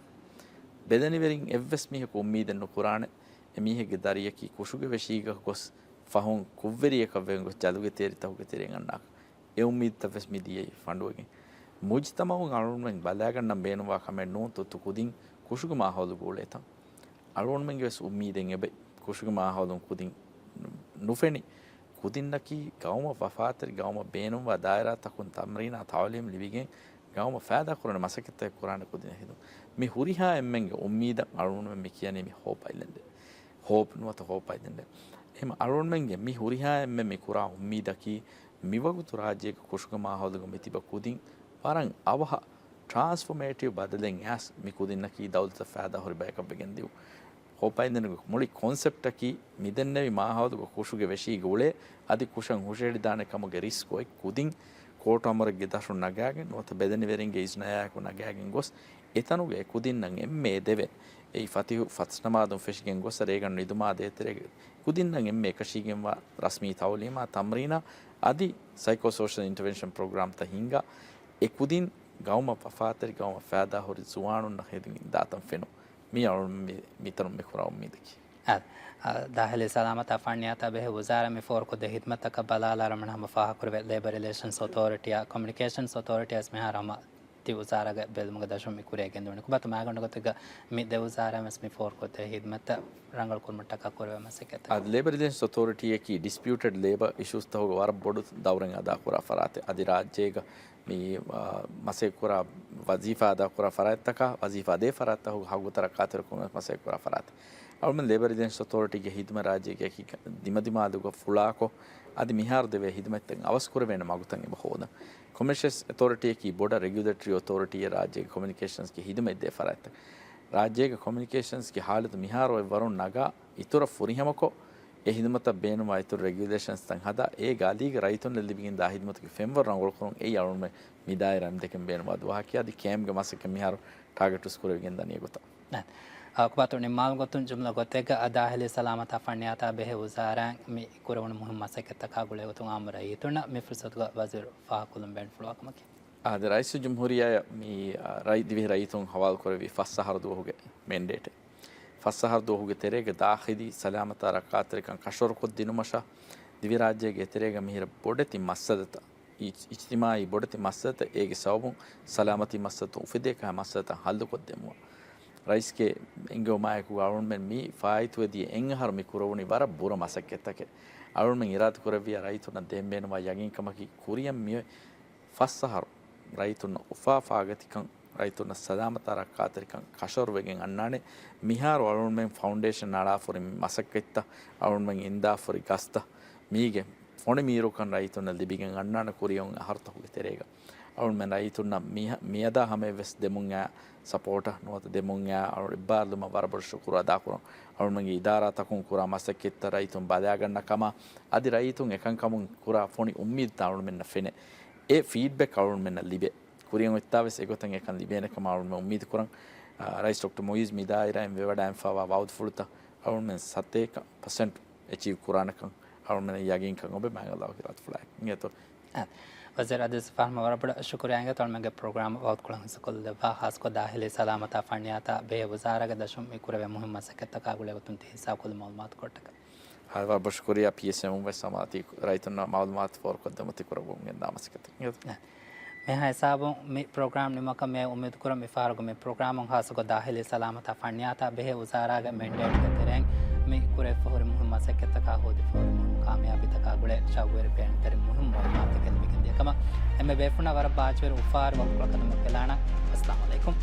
ބެލެނިވެރިން އެއްވެސް މީހަކު އުއްމީދެއް ނުކުރާނެ، އެ މީހެއްގެ ދަރިއަކީ ކުށުގެ ވެށީގަ ގޮސް ފަހުން ކުށްވެރިޔަކަށް ވެގެން ގޮސް ޖަލުގެ ތޭރިތަކުގެ ތެރެއިން އަންނާކަށް. އެ އުއްމީދުތައް ވެސް މި ދިޔައީ ފަނޑުވެގެން. މުޖުތަމަޢުން އަޅުގަނޑުމެން ބަލާގަންނަން ބޭނުންވާ ކަމެއް ނޫން ތުއްތު ކުދިން ކުށުގެ މާހައުލުގަ އުޅޭތަން. އަޅުގަނޑުމެންގެ ވެސް އުއްމީދެއް އެބައި. ކުށުގެ މާހައުލުން ކުދިން ނު-، ނުފެނި. ކުދިންނަކީ ގައުމަށް ވަފާތެރި، ގައުމަށް ބޭނުންވާ ދާއިރާތަކުން ތަމްރީނާ ތަޢުލީމް ލިބިގެން ގައުމަށް ފައިދާ ކުރަން މަސައްކަތްތައް ކުރާނެ ކުދިން ހެދުން. މި ހުރިހާ އެންމެންގެ އުއްމީދަށް އަޅުގަނޑުމެން މި ކިޔަނީ މި ހޯޕް އައިލެންޑެއް. ހޯޕް ނުވަތަ ހޯޕް އައިލެންޑެއް. އެހެން އަޅުގަނޑުމެންގެ މި ހުރިހާ އެންމެން މި ކުރާ އުއްމީދަކީ މިވަގުތު ރާއްޖޭގެ ކުށުގެ މާހައުލުގަ މިތިބަ ކުދިން ވަރަށް އަވަހަށް ޓްރާންސްފޮމޭޓިވް ބަދަލެއް އައިސް މި ކުދިންނަކީ ދައުލަތަށް ފައިދާ ހުރި ބަޔަކަށް ވެގެން ދިއުން. ހޯޕް އައިލެންޑްގެ މުޅި ކޮންސެޕްޓަކީ މިދެންނެވި މާހައުލުގެ ކުށުގެ ވެށީގަ އުޅޭ އަދި ކުށަށް ހުށަހެޅިދާނެ ކަމުގެ ރިސްކް އޮތް ކުދިން ކޯޓު އަމުރެއްގެ ދަށުން ނަގާގެން ނުވަތަ ބެލެނިވެރިންގެ އިޒުނަޔާއެކު ނަގާގެން ގޮސް އެތަނުގަ އެ ކުދިންނަށް އެންމެ ދެވޭ. އެއީ ފަތިހު ފަސް ނަމާދުން ފެށިގެން ގޮސް ރޭގަނޑު ނިދުމާ ދޭތެރޭގަ ކުދިންނަށް އެންމެ އެކަށީގެންވާ ރަސްމީ ތައުލީމާ ތަމްރީނާ އަދި ސައިކޯ ސޯޝަލް އިންޓަވެންޝަން ޕްރޮގްރާމްތައް ހިންގާ އެ ކުދިން ގައުމަށް ވަފާތެރި ގައުމަށް ފައިދާ ހުރި ޒުވާނުންނަށް ހެދިގެން ދާތަން ފެނުން. މީ އަޅުގަނޑު މި، މިތަނުން މި ކުރާ އުއްމީދަކީ. އާ، އާ، ދާޚިލީ ސަލާމަތާ ފަންނިޔާތާ ބެހޭ ވުޒާރާ މި ފޯރުކޮށްދޭ ހިދުމަތްތަކަށް ބަލާލާ ރަމަން ހަމަ ފާހަގަކުރެވޭ ލޭބަރ ރިލޭޝަންސް އޮތޯރިޓީއާ ކޮމިއުނިކޭޝަންސް އޮތޯރިޓީ އަސް މިހާރު ހަމަ ތި ވުޒާރާގެ ބެލުމުގެ ދަށުން މި ކުރިއަށް ގެންދުން. ކުބާތު މާގަނޑު ގޮތެއްގަ މި ދެ ވުޒާރާ ވެސް މި ފޯރުކޮށްދޭ ހިދުމަތްތައް ރަނގަޅު ކުރުމަށްޓަކާ ކުރެވޭ މަސައްކަތްތައް. އާ، ލޭބަރ ރިލޭޝަންސް އޮތޯރިޓީއަކީ ޑިސްޕިއުޓެޑް ލޭބަ އިޝޫސްތަކުގެ ވަރަށް ބޮޑު ދައުރެއް އަދާކުރާ ފަރާތެއް. އަދި ރާއްޖޭގަ މި، އާ، މަސައްކަތްކުރާ ވަޒީފާ އަދާކުރާ ފަރާތްތަކާ، ވަޒީފާ ދޭ ފަރާތްތަކުގެ ހައްގުތައް ރައްކާތެރިކުރުމަށް މަސައްކަތްކުރާ ފަރާތެއް. އަޅުމެން ލޭބަރ ރިލޭޝަންސް އޮތޯރިޓީގެ ހިދުމަތް ރާއްޖޭގެ އެކި ދިމަދިމާލުގަ ފުޅާކޮށް، އަދި މިހާރު ދެވޭ ހިދުމަތްތައް އަވަސްކުރެވޭނެ މަގުތައް އެބަ ހޯދަން. ކޮމިއުނިކޭޝަންސް އޮތޯރިޓީއަކީ ބޮޑަށް ރެގިއުލޭޓަރީ އޮތޯރިޓީއެއް ރާއްޖޭގެ ކޮމިއުނިކޭޝަންސްގެ ހިދުމަތް ދޭ ފަރާތްތައް. ރާއްޖޭގެ ކޮމިއުނިކޭޝަންސްގެ ހާލަތު މިހާރު އޮތް ވަރުން ނަގާ އިތުރަށް ފުރިހަމަކޮށް، އެ ހިދުމަތަށް ބޭނުންވާ އިތުރު ރެގިއުލޭޝަންސްތައް ހަދާ، އެ ގާލީގެ ރައްޔިތުންނަށް ލިބިގެންދާ ހިދުމަތުގެ ފެންވަރު ރަނގަޅުކުރުން އެއީ އަޅުގަނޑުމެން މި ދާއިރާ އެމްޑެކް އިން ބޭނުންވާ ދުވަހަކީ. އަދި ކޭމްގެ މަސައްކަތް މިހާރު ޓާގެޓް ހުސްކުރެވިގެން ދަނީ އެގޮތަށް. އާ، ކުބާތު ނިންމާލުމުގެ ގޮތުން ޖުމްލަ ގޮތެއްގަ އަދި ދާޚިލީ ސަލާމަތާ ފަންނިޔާތާ ބެހޭ ވުޒާރާއިން މި ކުރެވުނު މުހިންމު މަސައްކަތްތަކާ ގުޅޭ ގޮތުން އާއްމު ރައްޔިތުންނަށް މި ފުރުސަތުގަ ވަޒީރު ފާހަގަކޮށްލަން ބޭނުންފުޅުވާ ކަމަކީ. އާ، އަދި ރައީސުލްޖުމްހޫރިއްޔާއަށް މި، އާ، ރައި-، ދިވެހި ރައްޔިތުން ހަވާލުކުރެއްވި ފަސް އަހަރު ދުވަހުގެ މެންޑޭޓެއް. ފަސް އަހަރު ދުވަހުގެ ތެރޭގަ ދާޚިލީ ސަލާމަތާ ރައްކާތެރިކަން ކަށަވަރުކޮށްދިނުމަށާ، ދިވެހިރާއްޖޭގެ އެތެރޭގަ މިހިރަ ބޮޑެތި މައްސަލަތައް، އިޖް-، އިޖްތިމާއީ ބޮޑެތި މައްސަލަތައް، އޭގެ ސަބަބުން ސަލާމަތީ މައްސަލަތައް އުފެދޭ ކަހަލަ މައްސަލަތައް ހައްލުކޮށްދެމުން. ރައީސްގެ އެންގިވުމާއެކު އަޅުގަނޑުމެން މި ފާއިތުވެދިޔަ އެއް އަހަރު މި ކުރެވުނީ ވަރަށް ބުރަ މަސައްކަތްތަކެއް. އަޅުގަނޑުމެން އިރާދަކުރެއްވިޔާ ރައްޔިތުންނަށް ދޭން ބޭނުންވާ ޔަގީންކަމަކީ ކުރިއަށް މިއޮތް ފަސް އަހަރު ރައްޔިތުންނަށް އުފާ ފާގަތިކަން، ރައްޔިތުންނަށް ސަލާމަތާ ރައްކާތެރިކަން ކަށަވަރުވެގެން އަންނާނެ. މިހާރު އަޅުގަނޑުމެން ފައުންޑޭޝަން ނަޅާފަ ހުރި މަސައްކަތްތައް، އަޅުގަނޑުމެން އިންދާފަ ހުރި ގަސްތައް، މީގެ ފޮނި މީރުކަން ރައްޔިތުންނަށް ލިބިގެން އަންނާނެ ކުރިއަށް އަހަރުތަކުގެ ތެރޭގަ. އަޅުގަނޑުމެން ރައްޔިތުންނަށް މިހަ-، މިއަދާ ހަމަޔަށްވެސް ދެމުން އައި ސަޕޯޓަށް ނުވަތަ ދެމުން އައި އަޅު އެއްބާރުލުމަށް ވަރަށް ބޮޑަށް ޝުކުރު އަދާކުރަން. އަޅުގަނޑުމެންގެ އިދާރާތަކުން ކުރާ މަސައްކަތްތައް ރައްޔިތުން ބަލާގަންނަ ކަމާ، އަދި ރައްޔިތުން އެކަންކަމުން ކުރާ ފޮނި އުއްމީދުތައް އަޅުގަނޑުމެންނަށް ފެނޭ. އެ ފީޑްބެކް އަޅުގަނޑުމެންނަށް ލިބޭ. ކުރިއަށް އޮތްތާވެސް އެގޮތަށް އެކަން ލިބޭނެ ކަމަށް އަޅުގަނޑުމެން އުއްމީދު ކުރަން. އާ، ރައީސް ޑޮކްޓަރ މުއިއްޒު މި ދާއިރާއިން ވެވަޑައިގެންފަވާ ވައުދުފުޅުތައް އަޅުގަނޑުމެން ސަތޭކަ ޕަސެންޓް އެޗީވް ކުރާނެކަން އަޅުގަނޑުމެން ޔަގީންކަން އޮބެ މާތް ﷲ ގެ ރަޙްމަތުފުޅާއެކު. އިނގޭތޯ؟ އާ، ވަޒީރު އަދިސް ފާހަމަ ވަރަށް ބޮޑަށް ޝުކުރިއްޔާ އިނގޭތޯ އަޅުމެންގެ ޕްރޮގްރާމް ވައުދުކޮޅަށް ހިއްސަކޮށްލެއްވާ، ޚާއްޞަކޮށް ދާޚިލީ ސަލާމަތާ ފަންނިޔާތާ ބެހޭ ވުޒާރާގެ ދަށުން މި ކުރެވޭ މުހިންމު މަސައްކަތްތަކާ ގުޅޭ ގޮތުން ތި ހިއްސާ ކޮށްލި މައުލޫމާތު ކޮށްޓަކަށް. ހައިވާ ބޮށު ކުރިޔާ ޕީއެސްއެމް ވެސް ހަމަ ތި ރައްޔިތުންނަށް މައުލޫމާތު ފޯރުކޮށްދެމުން ތި ކުރައްވަމުން ގެންދާ މަސައްކަތެއް. އެ. މިހާ ހިސާބުން މި ޕްރޮގްރާމް ނިމުމަކަށް މިއައި އުއްމީދު ކުރަން މި ފަހަރުގެ މި ޕްރޮގްރާމުން ޚާއްޞަކޮށް ދާޚިލީ ސަލާމަތާ ފަންނިޔާތާ ބެހޭ ވުޒާރާގެ މެންޑޭޓްގެ ތެރެއިން މި ކުރެވިފަ ހުރި މުހިންމު މަސައްކަތްތަކާ ހޯދިފަ ހުރި މުހިންމު ކާމިޔާބީތަކާ ގުޅޭ ޝައުގުވެރި ބޭނުންތެރި މުހިންމު މައުލޫމާތުތަކެއް ލިބިގެންދިޔަ ކަމަށް އެންމެ ބޭފުޅުންނަށް ވަރަށް ބާއްޖަވެރި އުފާވެރި ވަގުތުކޮޅަކަށް ދަމަކޮށްލާނަން. އައްސަލާމު ޢަލައިކުމް.